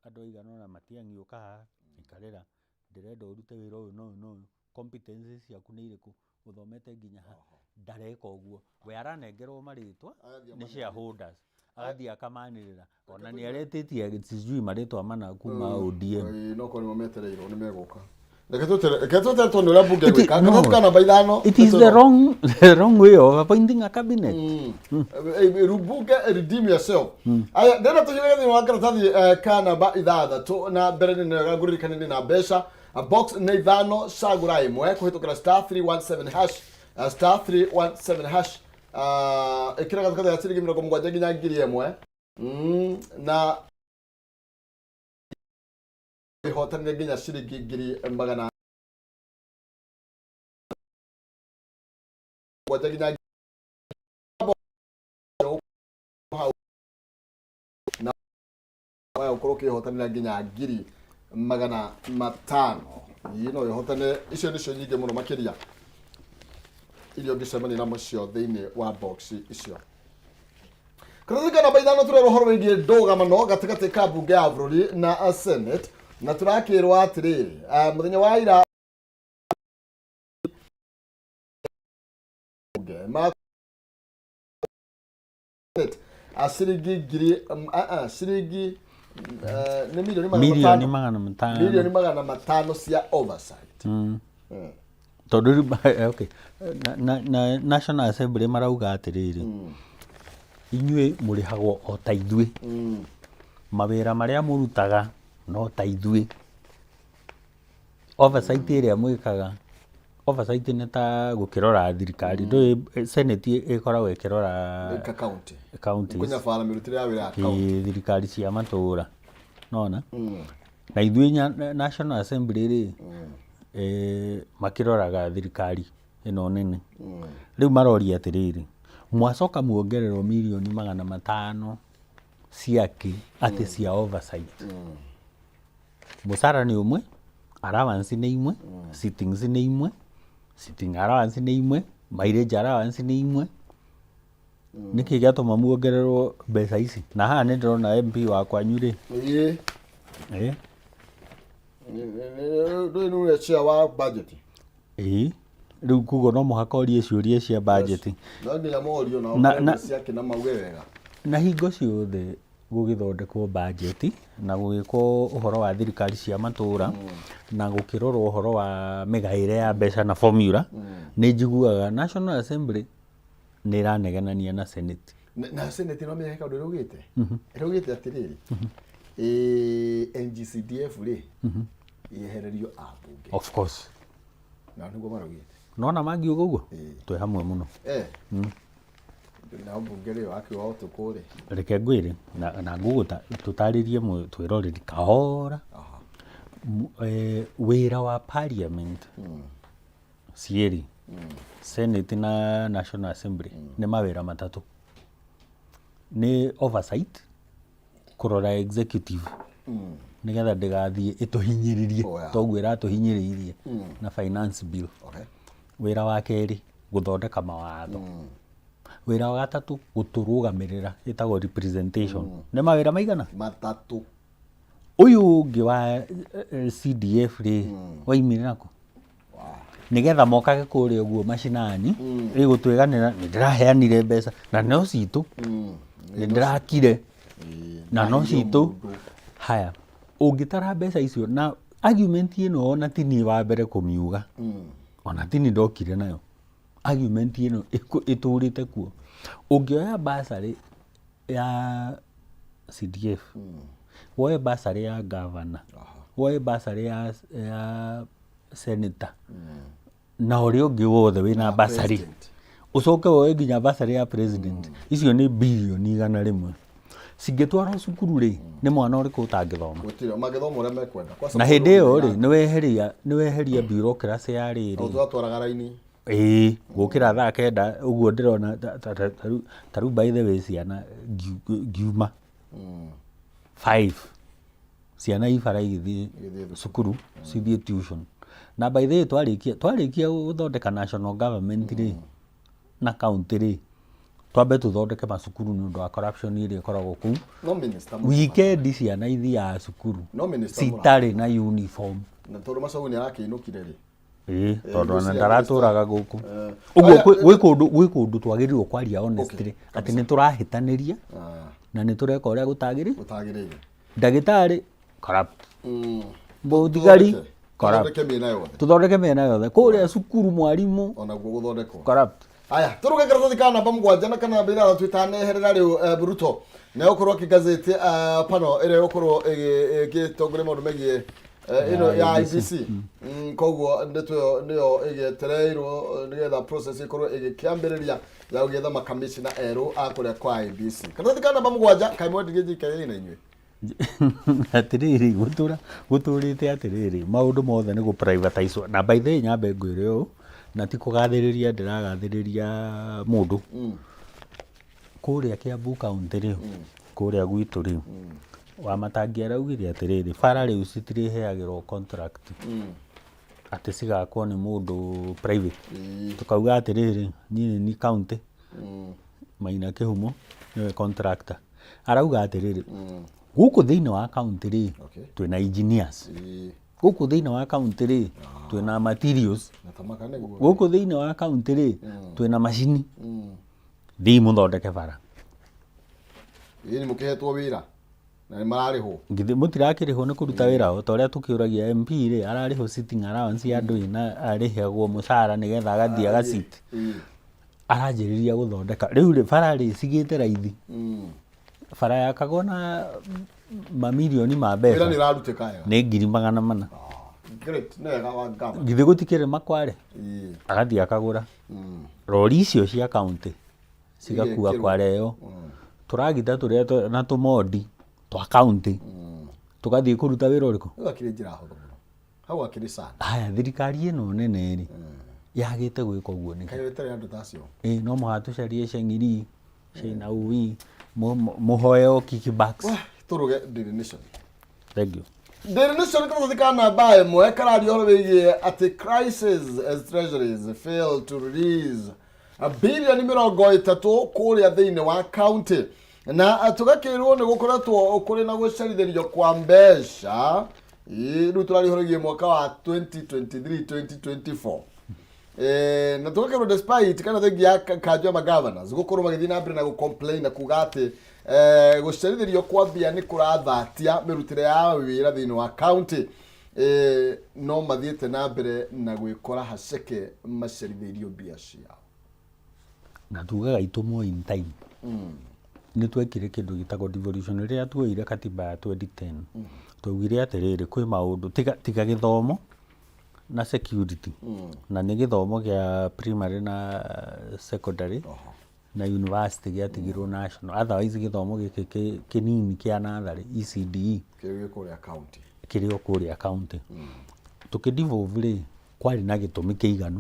Speaker 4: andũ aigana ũna, Matiang'i ũka haha, ikarĩra, ndĩrenda ũrute wĩra ũyũ na ũyũ na ũyũ, competencies ciaku nĩ irĩkũ, ũthomete nginya ha. Ndareka ũguo, we aranengerwo marĩtwa
Speaker 3: Agathiĩ
Speaker 4: nĩ shareholders, agathiĩ akamanĩrĩra, ona nĩ aretĩtie sijui marĩtwa mana kuma ODM.
Speaker 3: Ĩĩ, no korwo nĩmo metereirwo nĩ megũka. Reke tweterere tuone ũrĩa mbunge ĩgwĩka.
Speaker 4: No.
Speaker 3: Karatathi ka namba 5.
Speaker 4: It is the wrong way of appointing a cabinet.
Speaker 3: Mbunge, redeem yourself. Aya, ndĩrenda tũhiũrĩre thĩinĩ wa karatathi ka namba 6, na mbere nĩ wega ngũririkane nĩ na mbeca. A box nĩ 5, cagũra ĩmwe kũhĩtũkĩra *317 hash, *317 hash. Ĩkĩra gatagatĩ ga ciringi 70 nginya 1000 na ihotanire nginya ciringi 700,000 nginya hau, na waya ũkorwo ũkĩhotanĩra nginya 500,000. Ĩĩ, no ũhotane, icio nĩcio nyingĩ mũno makĩria iria ũngĩcemania nacio thĩinĩ wa box icio. Karatathi ka namba 5, tũrerwo ũhoro wĩgiĩ ndũgamano gatagatĩ ka mbunge ya bũrũri na Senate, na tũrakĩrwo atĩrĩrĩ, mũthenya wa ira mbunge ma Senate, ciringi ngiri ciringi nĩ milioni magana
Speaker 4: Milioni
Speaker 3: matano.
Speaker 4: 500.
Speaker 3: Milioni 500 cia oversight.
Speaker 4: Tondũ rĩu okay, na National Assembly marauga atĩrĩrĩ, inyuĩ mũrĩhagwo o ta ithuĩ, mawĩra marĩa mũrutaga no ta ithuĩ, oversight ĩrĩa mwĩkaga, oversight nĩ ta gũkĩrora thirikari, ndũĩ Senate ĩkoragwo ĩkĩrora
Speaker 3: Ka county.
Speaker 4: Counties.
Speaker 3: Kũnyabara mĩrutĩre ya wĩra ya county.
Speaker 4: Ĩ, thirikari cia matũra, nona na ithuĩ National Assembly rĩ, makĩroraga thirikari ĩno nene. Rĩu maroria atĩrĩrĩ, mwacoka muongererwo milioni 500 ciakĩ atĩ cia oversight? Mũcara nĩ ũmwe. Allowance nĩ imwe, sittings nĩ imwe, sitting allowance nĩ imwe, mileage allowance nĩ imwe. Nĩkĩ gĩatũma muongererwo mbeca ici? Na haha nĩ ndĩrona MP wa kwanyu rĩ.
Speaker 3: Ĩĩ.
Speaker 4: Ĩĩ.
Speaker 3: Ndũĩ nĩ ũrĩa chair wa budget.
Speaker 4: Ĩĩ. Rĩu koguo no mũhaka ũrie ciũria cia budget.
Speaker 3: No nginya morio nao ciake na mauge wega.
Speaker 4: Na hingo ciothe gũgĩthondekwo budget na gũgĩkwo ũhoro wa thirikari cia matũra na gũkĩrorwo ũhoro wa mĩgaĩre ya mbeca na formula, nĩ njiguaga National Assembly nĩ ĩranegenania na Senate.
Speaker 3: Na Senate no menya kaũndũ ĩraugĩte. Ĩraugĩte atĩrĩrĩ, NGCDF rĩ, yehererio ambunge.
Speaker 4: Of course.
Speaker 3: Na nĩguo maraugĩte.
Speaker 4: Nona mangiuga ũguo? Twĩ hamwe mũno.
Speaker 3: Na mbunge rĩ wakiuga ũtukũ rĩ.
Speaker 4: Reke ngwĩre na ngũgũta tũtarĩrie twĩroreri kahora. Wĩra wa parliament cierĩ, Senate na National Assembly, nĩ mawĩra matatũ. Nĩ oversight, kũrora executive nĩgetha ndĩgathiĩ ĩtũhinyĩrĩrie toguo ĩratũhinyĩrĩirie na finance bill. Wĩra wa kerĩ, gũthondeka mawatho. Wĩra wa gatatũ, gũtũrũgamĩrĩra, ĩtagwo representation. Nĩ mawĩra maigana?
Speaker 3: Matatũ.
Speaker 4: Ũyũ ũngĩ wa CDF rĩ, waimire nakũ? Nĩgetha mokage kũrĩa ũguo macinani, ĩgũtwĩganĩra nĩ ndĩraheanire mbeca na no citũ, nĩ ndĩrakire na no citũ. Haya, ũngĩtara mbeca icio na argument ĩno ona ti niĩ wa mbere kũmiuga, ona ti niĩ ndokire nayo, argument ĩno ĩtũrĩte kuo. Ũngĩoya bursary ya CDF, woe bursary ya governor, woe bursary ya senator, na ũrĩa ũngĩ wothe wĩna bursary, ũcoke woe nginya bursary ya president, icio nĩ birioni 100. Cingĩtwarwo cukuru rĩ, nĩ mwana ũrĩkũ ũtangĩthoma?
Speaker 3: Gũtirĩ, mangĩthoma ũrĩa mekwenda.
Speaker 4: Na hĩndĩ ĩyo rĩ, nĩ weheria bureaucracy ya rĩrĩ.
Speaker 3: Tũratwaraga raini.
Speaker 4: Ĩĩ, gũkĩra thaa 9 ũguo ndĩrona ta rĩu by the way ciana ngiuma 5 ciana ibara igĩthiĩ cukuru, cithiĩ tuition. Na by the way twarĩkia gũthondeka national government rĩ, na county rĩ, twambe tũthondeke macukuru nĩ ũndũ wa corruption ĩrĩa ĩkoragwo kũu.
Speaker 3: No minister
Speaker 4: Weekend ciana ithiaga cukuru
Speaker 3: No minister
Speaker 4: citarĩ na uniform.
Speaker 3: Na tondũ Macagu nĩ arakĩinũkire rĩ.
Speaker 4: Ĩĩ, tondũ ona ndaratũraga gũkũ. Ũguo gwĩ kũndũ twagĩrĩirwo kwaria honestly atĩ nĩ tũrahĩtanĩria na nĩ tũreka ũrĩa
Speaker 3: gũtagĩrĩire.
Speaker 4: Ndagĩtarĩ corrupt. Mũthigari corrupt.
Speaker 3: Tũthondeke mĩena yothe.
Speaker 4: Tũthondeke mĩena yothe. Kũrĩa cukuru mwarimũ
Speaker 3: onaguo gũthondekwo.
Speaker 4: Corrupt.
Speaker 3: Aya, tũrũge karatathi ka namba 7 na kana namba 6 twĩtaneherera rĩu Ruto. Na gũkorwo akĩgazeti pano ĩrĩa ĩgũkorwo ĩgĩtongoria maũndũ megiĩ ĩno ya IEBC. Koguo ndeto ĩyo nĩyo ĩgĩetereirwo nĩgetha process ĩkorwo ĩgĩkĩambĩrĩria ya gũgĩetha makamishna erũ a kũrĩa kwa IEBC. Karatathi ka namba 7 kaĩ mwendirie njikaire na inyuĩ?
Speaker 4: Atĩrĩrĩ, gũtũrĩte atĩrĩrĩ, maũndũ mothe nĩ gũ-privatize. Na by the way nyambe ngwĩre ũũ, na ti kũgathĩrĩria ndĩragathĩrĩria mũndũ. Kũrĩa Kiambu County rĩ, kũrĩa gwitũ rĩ, Wamatangi araugire atĩrĩrĩ, bara rĩu citirĩheagĩrwo contract atĩ cigakwo nĩ mũndũ private. Tũkauga atĩrĩrĩ, niĩ nĩ county, Maina Kĩhumo nĩwe contractor. Arauga atĩrĩrĩ, gũkũ thĩinĩ wa county rĩ, twĩna engineers. Gũkũ thĩinĩ wa county rĩ, twĩna materials. Gũkũ thĩinĩ wa county rĩ, twĩna macini. Thiĩ mũthondeke bara.
Speaker 3: Ĩĩ, nĩ mũkĩhetwo wĩra na nĩ mararĩhwo.
Speaker 4: Githĩ mũtirakĩrĩhwo nĩ kũruta wĩra o ta ũrĩa tũkĩũragia MP rĩ, ararĩhwo sitting allowance ya andũ na arĩhagwo mũcara nĩgetha agathiĩ agacit. Aranjĩrĩria gũthondeka. Rĩu rĩ, bara rĩ cigĩte raithi. Bara yakagwo na mamirioni ma mbeca.
Speaker 3: Wĩra nĩ ũrarutĩka wega.
Speaker 4: Nĩ 400,000.
Speaker 3: Great, nĩ wega wa gava.
Speaker 4: Githĩ gũtikĩrĩ makware? Agathiĩ akagũra. Rori icio cia county cigakua kware ĩyo. Tũragita tũrĩa na tũmondi twa county tũgathiĩ kũruta wĩra ũrĩkũ?
Speaker 3: Hau hakĩrĩ njĩra hũthũ mũno. Hau hakĩrĩ sana.
Speaker 4: Haya, thirikari ĩno nene rĩ, yagĩte gwĩka ũguo nĩkĩ?
Speaker 3: Kaĩ ĩtarĩ andũ ta acio?
Speaker 4: Ĩĩ, no mũhaka tũcarie ceng'iri, Sheinaui, mũhoe o kickbacks.
Speaker 3: Tũrũge Daily Nation.
Speaker 4: Thank you.
Speaker 3: Daily Nation karatathi ka namba ĩmwe kararia ũhoro wĩgiĩ atĩ crisis as treasuries fail to release bilioni 30 kũrĩa thĩinĩ wa county, na tũgakĩrwo nĩ gũkoretwo kũrĩ na gũcerithĩrio kwa mbeca. Ĩ, rĩu tũraria ũhoro wĩgiĩ mwaka wa 2023 2024. Na tũgakĩrwo despite kana thengia ya kanjũ ya magovernors gũkorwo magĩthiĩ na mbere na gũcomplain na kuga atĩ gũcerithĩrio kwa mbia nĩ kũrathatia mĩrutĩre ya wĩra thĩinĩ wa county, no mathiĩte na mbere na gwĩkora haceke macerithĩirio mbia ciao.
Speaker 4: Na tugaga itũmwo in time. Nĩ twekire kĩndũ gĩtagwo devolution rĩrĩa tuoire katiba ya 2010. Twaugire atĩrĩrĩ, kwĩ maũndũ tiga gĩthomo na security, na nĩ gĩthomo gĩa primary na secondary na university gĩatigirwo national, otherwise gĩthomo gĩkĩ kĩnini kĩa natharĩ, ECDE,
Speaker 3: kĩrĩa gĩ kũrĩa county,
Speaker 4: kĩrĩ o kũrĩa county. Tũkĩ devolve rĩ, kwarĩ na gĩtũmi kĩiganu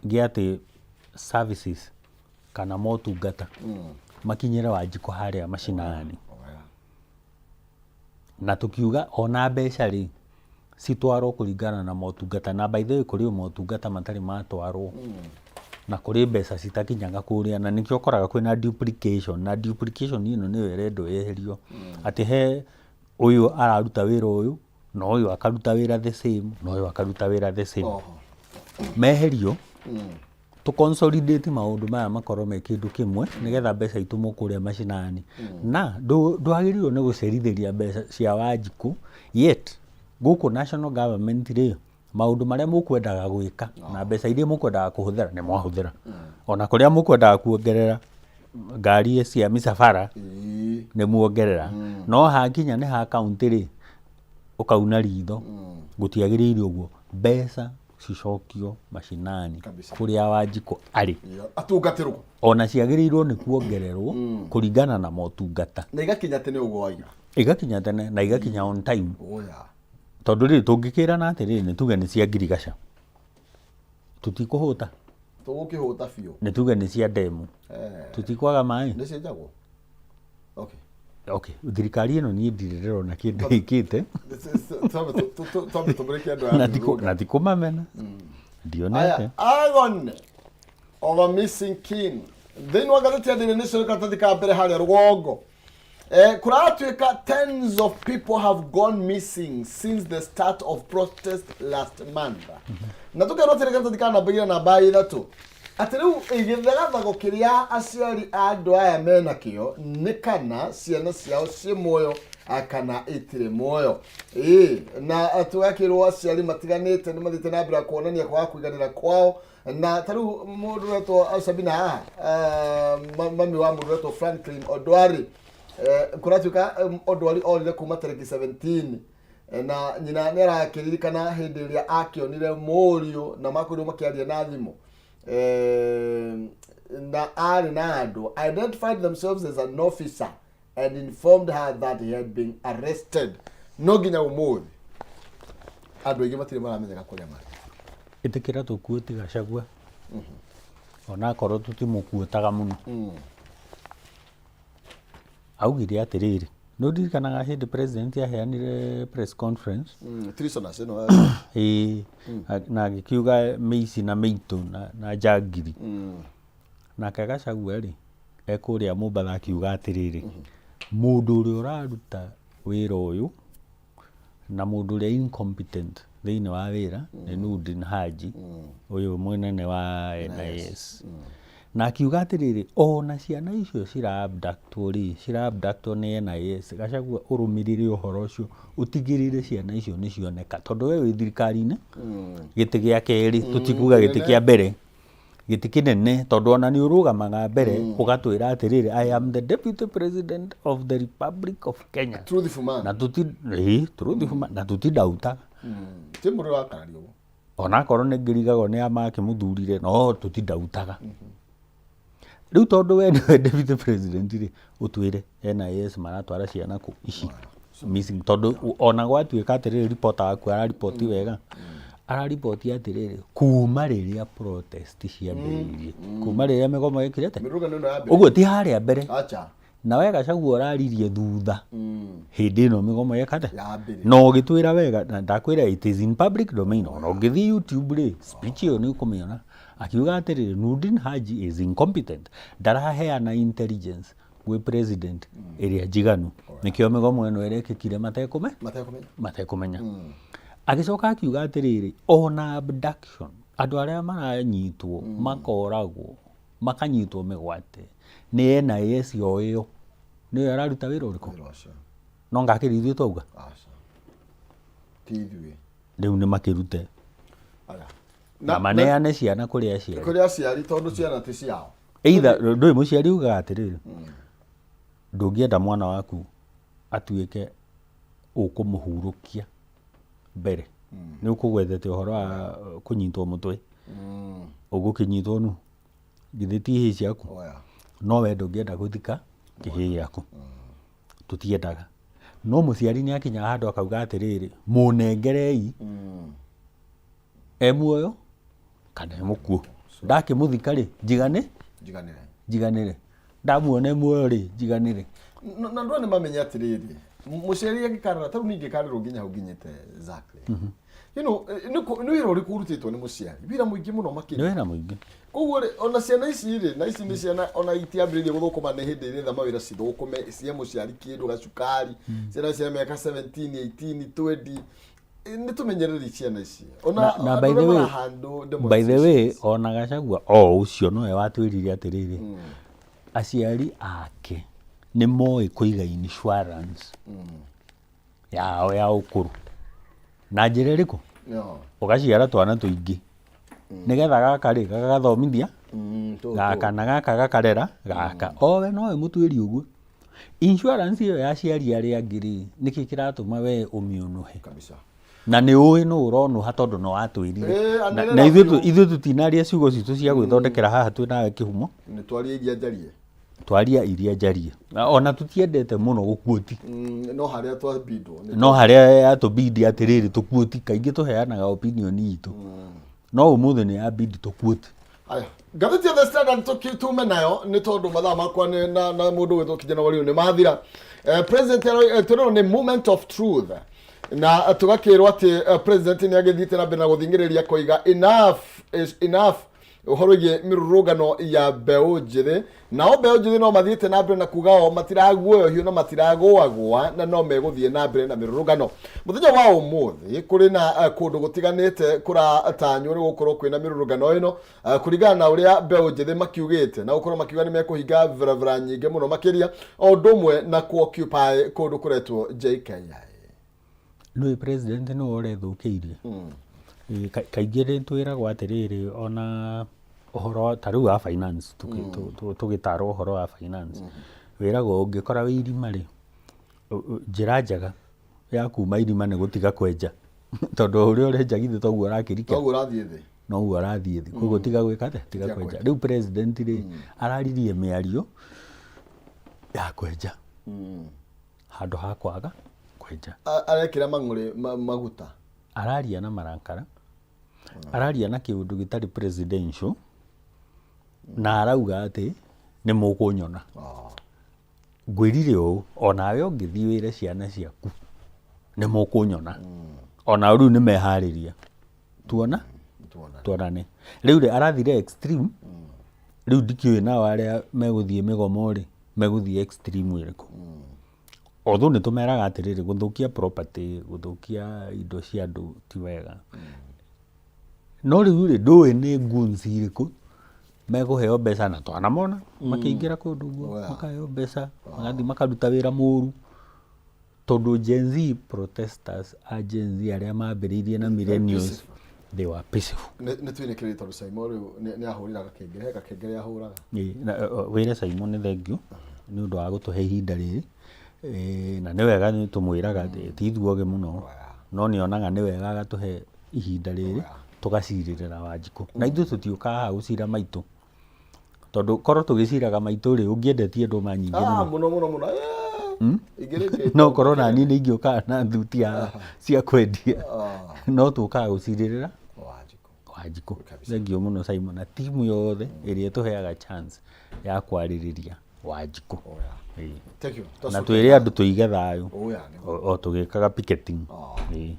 Speaker 4: gĩa atĩ services kana motungata makinyĩre Wanjikũ harĩa macinani, na tukiuga ona mbeca rĩ citwarwo kũringana na motungata. Na by the way, kũrĩ o motungata matarĩ matwarwo na kũrĩ mbeca citakinyaga kũrĩa, na nĩkĩo ũkoraga kwĩna duplication, na duplication ĩno nĩyo ĩrendwo yeherio, atĩ he ũyũ araruta wĩra ũyũ na ũyũ akaruta wĩra the same na ũyũ akaruta wĩra the same. Meherio, tũ consolidate maũndũ maya makorwo me kĩndũ kĩmwe, nĩgetha mbeca itũmwo kũrĩa macinani. Na ndwagĩrĩirwo nĩ gũcerithĩria mbeca cia Wanjikũ, yet gũkũ national government rĩ, maũndũ marĩa mũkwendaga gwĩka na mbeca iria mũkwendaga kũhũthĩra nĩ mwahũthĩra, ona kũrĩa mũkwendaga kuongerera ngari cia mĩcabara nĩ muongerera, no hakinya nĩ ha county rĩ, ũkauna ritho. Gũtiagĩrĩire ũguo. Mbeca cicokio macinani kũrĩa Wanjikũ arĩ,
Speaker 3: atungatĩrwo.
Speaker 4: Ona ciagĩrĩirwo nĩ kuongererwo kũringana na motungata.
Speaker 3: Na igakinya tene ũguo waiga.
Speaker 4: Igakinya tene na igakinya on time.
Speaker 3: Oya.
Speaker 4: Tondũ rĩrĩ, tũngĩkĩrana atĩrĩrĩ, nĩ tuge nĩ cia ngirigaca, tũtikũhũta.
Speaker 3: Tũgũkĩhũta biũ.
Speaker 4: Nĩ tuge nĩ cia ndemu, tũtikwaga maĩ.
Speaker 3: Nĩ cienjagwo, okay.
Speaker 4: Okay, thirikari ĩno niĩ ndirĩ ndĩrona kĩndũ ĩkĩte.
Speaker 3: Twambe tũmũrĩke andũ aya.
Speaker 4: Na ti kũmamena, ndionete.
Speaker 3: Aya, Agon of a missing king thĩinĩ wa ngathĩti ya Daily Nation karatathi ka mbere harĩa rũgongo, kũratuĩka tens of people have gone missing since the start of protest last month, na tũkerwo atĩrĩ karatathi ka namba 2 na namba 3 atĩ rĩu gĩthagathago kĩrĩa aciari a andũ aya menakĩo nĩ kana ciana ciao ciĩ muoyo kana itirĩ muoyo. Ĩĩ, na tũgakĩrwo aciari matiganĩte nĩ mathiĩte na mbere ya kuonania kwaga kũiganĩra kwao, na ta rĩu mũndũ wetwo Sabina haha, mami wa mũndũ wetwo Franklin Odwari. Kũratuĩka Odwari orire kuma tarĩki 17, na nyina nĩ arakĩririkana hĩndĩ ĩrĩa akĩonire mũriũ na makorirwo makĩaria na thimũ, na arĩ na andũ identified themselves as an officer and informed her that he had been arrested. No nginya ũmũthĩ andũ aingĩ matirĩ maramenyeka kũrĩa marĩ.
Speaker 4: Ĩtĩkĩra tũkuĩti Gachagua, onakorwo tũtimũkuotaga mũno. Augire atĩrĩrĩ, nĩ ũndirikanaga hĩndĩ president aheanire press conference?
Speaker 3: Treasonous ĩno.
Speaker 4: Ĩĩ, na agĩkiuga mĩici na mĩitũ na njangiri. Nake Gachagua rĩ, ekũrĩa Mombatha akiuga atĩrĩrĩ, mũndũ ũrĩa ũraruta wĩra ũyũ na mũndũ ũrĩa incompetent thĩinĩ wa wĩra nĩ Nurdin Haji, ũyũ mũnene wa NIS. Na akiuga atĩrĩrĩ, ona ciana icio cira abductwo rĩ, cira abductwo nĩ NIS. Gachagua, ũrũmĩrĩre ũhoro ũcio, ũtigĩrĩre ciana icio nĩ cioneka, tondũ we wĩ thirikari-inĩ gĩtĩ gĩa kerĩ, tũtikuga gĩtĩ kĩa mbere, gĩtĩ kĩnene, tondũ ona nĩ ũrũgamaga mbere ũgatwĩra atĩrĩrĩ, "I am the deputy president of the Republic of Kenya."
Speaker 3: Truthful man.
Speaker 4: Na tuti ĩĩ, truthful man, na tũtindautaga.
Speaker 3: Ti mũndũ ũrakararia ũguo.
Speaker 4: Onakorwo nĩ ngĩrigagwo nĩ amakĩmũthurire, no tũtindautaga. Rĩu tondũ we nĩwe deputy president rĩ, ũtwĩre NIS maratwara ciana kũ ici missing, tondũ ona gwatuĩka atĩrĩrĩ, reporter waku arariboti wega, arariboti atĩrĩrĩ, kuma rĩrĩa protest ciambĩrĩirie, kuma rĩrĩa mĩgomo ĩkire atĩa.
Speaker 3: Mĩrũrũngano ĩno ya mbere.
Speaker 4: Ũguo ti harĩa mbere.
Speaker 3: Acha.
Speaker 4: Na we Gachagua ũraririe thutha hĩndĩ ĩno mĩgomo yekate
Speaker 3: Yambĩrĩria.
Speaker 4: Na ũgĩtwĩra wega, na ndakwĩra it is in public domain, ona ũngĩthiĩ YouTube rĩ, speech ĩyo nĩ ũkũmĩona, akiuga atĩrĩrĩ, Nurdin Haji is incompetent, ndaraheana intelligence gwĩ president ĩrĩa njiganu, nĩkĩo mĩgomo ĩno ĩrekĩkire matekũme
Speaker 3: Matekũmenya.
Speaker 4: Matekũmenya. Agĩcoka akiuga atĩrĩrĩ, ona abduction, andũ arĩa maranyitwo makoragwo makanyitwo mĩgwate nĩ NIS o ĩyo nĩyo ĩraruta wĩra ũrĩkũ?
Speaker 3: Wĩra ũcio.
Speaker 4: No ngakĩrĩ ithuĩ twauga?
Speaker 3: Aca. Ti ithuĩ.
Speaker 4: Rĩu nĩ makĩrute
Speaker 3: Aya.
Speaker 4: Na maneane ciana kũrĩ aciari.
Speaker 3: Kũrĩ aciari, tondũ ciana ti ciao.
Speaker 4: Either ndũĩ mũciari ugaga atĩrĩrĩ, ndũngĩenda mwana waku atuĩke ũkũmũhurũkia mbere nĩ ũkũgwetete ũhoro wa kũnyitwo mũtwe, ũgũkĩnyitwo nu githĩ ti ihĩĩ ciaku?
Speaker 3: Oya.
Speaker 4: No we ndũngĩenda gũthika kĩhĩĩ gĩaku, tũtiendaga, no mũciari nĩ akinya handũ akauga atĩrĩrĩ, mũnengerei e muoyo kana e mũkuũ, ndakĩmũthika rĩ, njigane
Speaker 3: Njiganĩre.
Speaker 4: Njiganĩre, ndamuona e muoyo rĩ, njiganĩre.
Speaker 3: Na andũ aya nĩ mamenye atĩrĩrĩ, mũciari angĩkarora tarĩu niĩ ingĩkarĩrwo nginya hau nginyĩte exactly, nĩ wĩra ũrĩkũ ũrutĩtwo nĩ mũciari? Wĩra mũingĩ mũno
Speaker 4: Nĩ
Speaker 3: makĩria.
Speaker 4: Wĩra mũingĩ.
Speaker 3: Koguo rĩ, ona ciana ici rĩ, na ici nĩ ciana ona itiambĩrĩirie gũthũkũma, nĩ hĩndĩ iretha mawĩra cithũkũme cihe mũciari kĩndũ gacukari. Ciana cia mĩaka 17, 18, 20. Nĩ tũmenyereri ciana ici ona
Speaker 4: Na
Speaker 3: andũ
Speaker 4: by the
Speaker 3: arĩa
Speaker 4: way,
Speaker 3: marahandle
Speaker 4: by the way,
Speaker 3: demonstrations.
Speaker 4: Ona Gachagua o ũcio nowe watwĩrire atĩrĩrĩ, aciari ake nĩ moĩ kũiga insurance yao ya ũkũrũ na njĩra ĩrĩkũ? Ũgaciara twana tũingĩ nĩgetha gaka rĩ gagathomithia gaka na gaka gakarera gaka, owe nowe mũtuĩri ũguo insurance ĩyo ya aciari arĩa angĩ rĩ, nĩkĩ kĩratũma we ũmĩũnũhe?
Speaker 3: Kabisa.
Speaker 4: Na nĩ ũĩ nũ ũronũha tondũ no watwĩrire.
Speaker 3: Anĩrĩra
Speaker 4: Na ithuĩ
Speaker 3: biũ.
Speaker 4: Ithuĩ tũtinaria ciugo citũ cia gwĩthondekera haha twĩ nawe kĩhumo.
Speaker 3: Nĩ twarie iria njarie.
Speaker 4: Twaria iria njarie. Na ona tũtiendete mũno gũkuoti.
Speaker 3: No harĩa twambindwo nĩ
Speaker 4: No harĩa yatũbidi atĩrĩrĩ tũkuoti, kaingĩ tũheanaga opinion itũ, no ũmũthĩ nĩ yabidi tũkuoti.
Speaker 3: Aya, ngathĩti ya The Standard tume nayo nĩ tondũ mathaa makwa na mũndũ gwĩtwo kijana wa rĩu nĩ mathira. President tũrerwo nĩ moment of truth, na tũgakĩrwo atĩ president nĩ agĩthiĩte na mbere na gũthing'ĩrĩria koiga enough is enough ũhoro wĩgiĩ mĩrũrũngano ya mbeũ njĩthĩ. Nao mbeũ njĩthĩ no mathiĩte na mbere na kuga o matiraguoyohio na matiragũagũa na no megũthiĩ na mbere na mĩrũrũngano. Mũthenya wa ũmũthĩ kũrĩ na kũndũ gũtiganĩte kũratanywo nĩ gũkorwo kwĩna mĩrũrũngano ĩno, kũringana na ũrĩa mbeũ njĩthĩ makiugĩte, na gũkorwo makiuga nĩ mekũhinga barabara nyingĩ mũno makĩria, o ũndũ ũmwe na ku-occupy kũndũ kũretwo JKIA.
Speaker 4: Nĩũĩ president nĩwe ũrethũkĩirie. Kaingĩ nĩ twĩragwo atĩrĩrĩ, ona ũhoro ta rĩu wa finance, tũgĩtarwo ũhoro wa finance, wĩragwo ũngĩkora wĩ irima rĩ, njĩra njega ya kuma irima nĩ gũtiga kwenja, tondũ o ũrĩa ũrenja githĩ toguo ũrakĩrikĩra?
Speaker 3: Noguo ũrathiĩ thĩ.
Speaker 4: Noguo arathiĩ thĩ, koguo tiga gwĩka atĩa, tiga
Speaker 3: Tiga
Speaker 4: kwenja.
Speaker 3: kwenja.
Speaker 4: Rĩu president rĩ, araririe mĩario ya kwenja handũ ha kwaga kwenja.
Speaker 3: Arekĩra mang'ũrĩ maguta.
Speaker 4: Araria na marakara, araria na kĩũndũ gĩtarĩ presidential, na arauga atĩ nĩ mũkũnyona. Ngwĩrire ũũ, onawe ũngĩthiĩ wĩre ciana ciaku nĩ mũkũnyona, ona rĩu nĩ meharĩria tuona.
Speaker 3: Tuona.
Speaker 4: Tuonane. Rĩu rĩ, arathire extreme. Rĩu ndikĩũĩ nao arĩa megũthiĩ mĩgomo rĩ, megũthiĩ extreme ĩrĩkũ, although nĩ tũmeraga atĩrĩrĩ, gũthũkia property, gũthũkia indo cia andũ ti wega, no rĩu rĩ, ndũĩ nĩ goons irĩkũ mekũheo mbeca, na twanamona makĩingĩra kũndũ guo, makaheo mbeca magathiĩ makaruta wĩra mũru, tondũ Gen Z protesters, a Gen Z arĩa mambĩrĩirie na millennials, they were peaceful.
Speaker 3: Nĩ twinĩkĩrĩrie tondũ Simon rĩu nĩ ahũrĩra gakengere, he gakengere ahũraga.
Speaker 4: Ĩĩ, na, wĩre Simon nĩ thank you nĩ ũndũ wa gũtũhe ihinda rĩrĩ. Na nĩ wega nĩ tũmwĩraga atĩ ti ithuogĩ mũno, no nĩ onaga nĩ wega agatũhe ihinda rĩrĩ tũgacirĩrĩra Wanjikũ, na ithuĩ tũtiũkaga haha gũcira maitũ, tondũ korwo tũgĩciraga maitũ rĩ, ũngĩendetie ndũma nyingĩ mũno.
Speaker 3: Mũno mũno mũno. Ingĩrĩkĩte.
Speaker 4: No korwo naniĩ nĩ ingĩũkaga na thuti haha cia kwendia, no tũkaga gũcirĩrĩra
Speaker 3: Wanjikũ.
Speaker 4: Wanjikũ. Thank you mũno Simon na timu yothe ĩrĩa ĩtũheaga chance ya kwarĩrĩria Wanjikũ. Ĩĩ.
Speaker 3: Thank you.
Speaker 4: Na twĩre andũ tũige thayũ
Speaker 3: Oh, yeah, nĩguo.
Speaker 4: o tũgĩkaga picketing. Ĩĩ.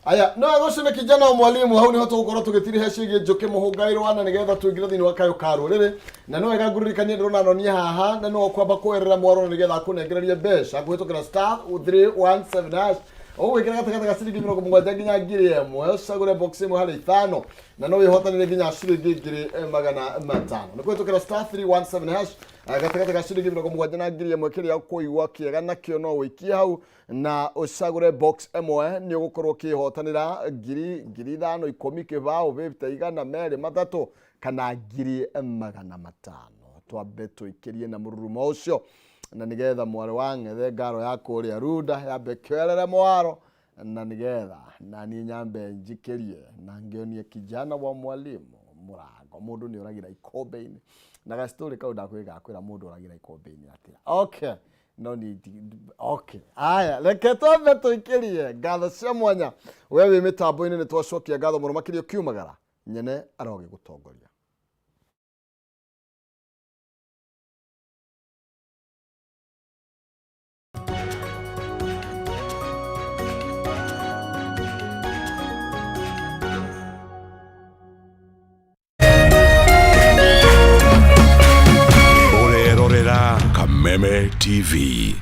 Speaker 3: Aya, no ũcio nĩ kijana wa mwalimu hau niho tũgũkorwo tũgĩtiriha ciĩgiĩ njũkĩ mũhũngairwa na nĩgetha tũingĩre thĩinĩ wa kayũ ka rũrĩrĩ. Na no wega ngũririkanie ndĩrona nonia haha na no kwamba kũerera mwaro na nĩgetha akũnengererie mbeca kũhĩtũkĩra star 317 hash. Ũgwĩkĩra gatagatĩ ga ciringi 70 nginya 1000, ũcagũre box ĩmwe harĩ ithano na no wĩhotanĩre nginya ciringi 500,000. Nĩ kũhĩtũkĩra star 317 hash, gatagatĩ ga ciringi 70 na 1000, kĩrĩa ũkũigua kĩega nakĩo no ũikie hau na ũcagũre box ĩmwe, nĩ ũgũkorwo ũkĩhotanĩra ngiri, 5,000, 10, kĩbaũ, 50, 100, 2, 3 kana 500,000. Twambe tũikĩrie na mũrurumo ũcio na nĩgetha mwarĩ wa ng'ethe ngaro ya kũrĩa Runda yambe kĩerere mwaro na nĩgetha naniĩ nyambe njikĩrie na ngĩonie kijana wa mwalimu mũrango. Mũndũ nĩ oragĩra ikombe-inĩ na gastori kau ndakwĩga kwĩra mũndũ oragĩra ikombe-inĩ atĩa. Okay, no ni okay. Aya, reke twambe tũikĩrie ngatho cia mwanya. We wĩ mĩtambo-inĩ nĩ twacokia ngatho mũno makĩria ũkiumagara nyene arogĩgũtongoria.
Speaker 1: Ũrerorera Kameme TV.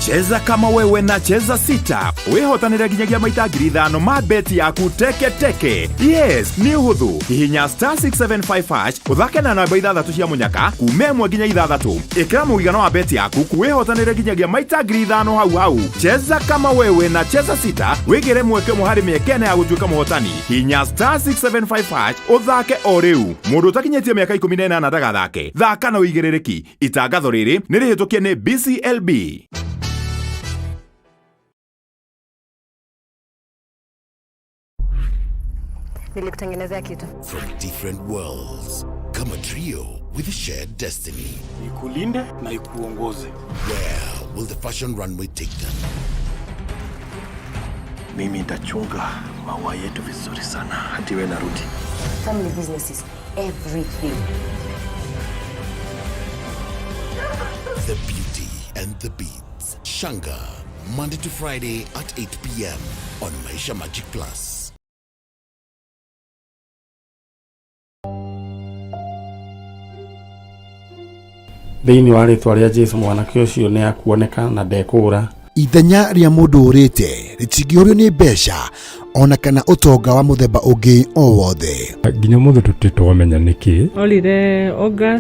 Speaker 5: Cheza kama wewe na Cheza Sita wĩhotanĩre nginyagia maita 5,000 ma beti yaku teke teke. Yes, nĩ ũhũthũ. Hihinya star 675 hash ũthake na namba ithathatũ cia mũnyaka kuma 1 nginya 6. Ĩkĩra mũigana wa beti yaku wĩhotanĩre nginyagia maita 5,000 hau hau. Cheza kama wewe na Cheza Sita wĩgĩre mweke ũmwe harĩ mĩeke ĩna ya gũtuĩka mũhotani. Hihinya star 675 hash ũthake o rĩu. Mũndũ ũtakinyĩtie mĩaka 18 ndagathake. Thaka na ũigĩrĩrĩki. Itangatho rĩrĩ nĩ rĩhĩtũkie nĩ BCLB.
Speaker 6: Nilikutengenezea kitu.
Speaker 1: From different worlds come a trio with a shared destiny.
Speaker 7: Ikulinde na ikuongoze.
Speaker 1: Where will the fashion runway take them?
Speaker 7: Mimi nitachunga maua yetu vizuri sana hadi wewe narudi.
Speaker 6: Family business is everything.
Speaker 1: The Beauty and the Beats. Shanga, Monday to Friday at 8 p.m. on Maisha Magic Plus.
Speaker 8: Thĩinĩ wa rĩtwa rĩa Jesu mwanake ũcio nĩ akuoneka na ndekũũra.
Speaker 9: Ithenya rĩa mũndũ ũrĩte rĩtingĩũrio nĩ mbeca ona kana ũtonga wa mũthemba ũngĩ o wothe.
Speaker 8: Nginya mũthĩ tũtirĩ twamenya nĩkĩ.
Speaker 10: Orire August.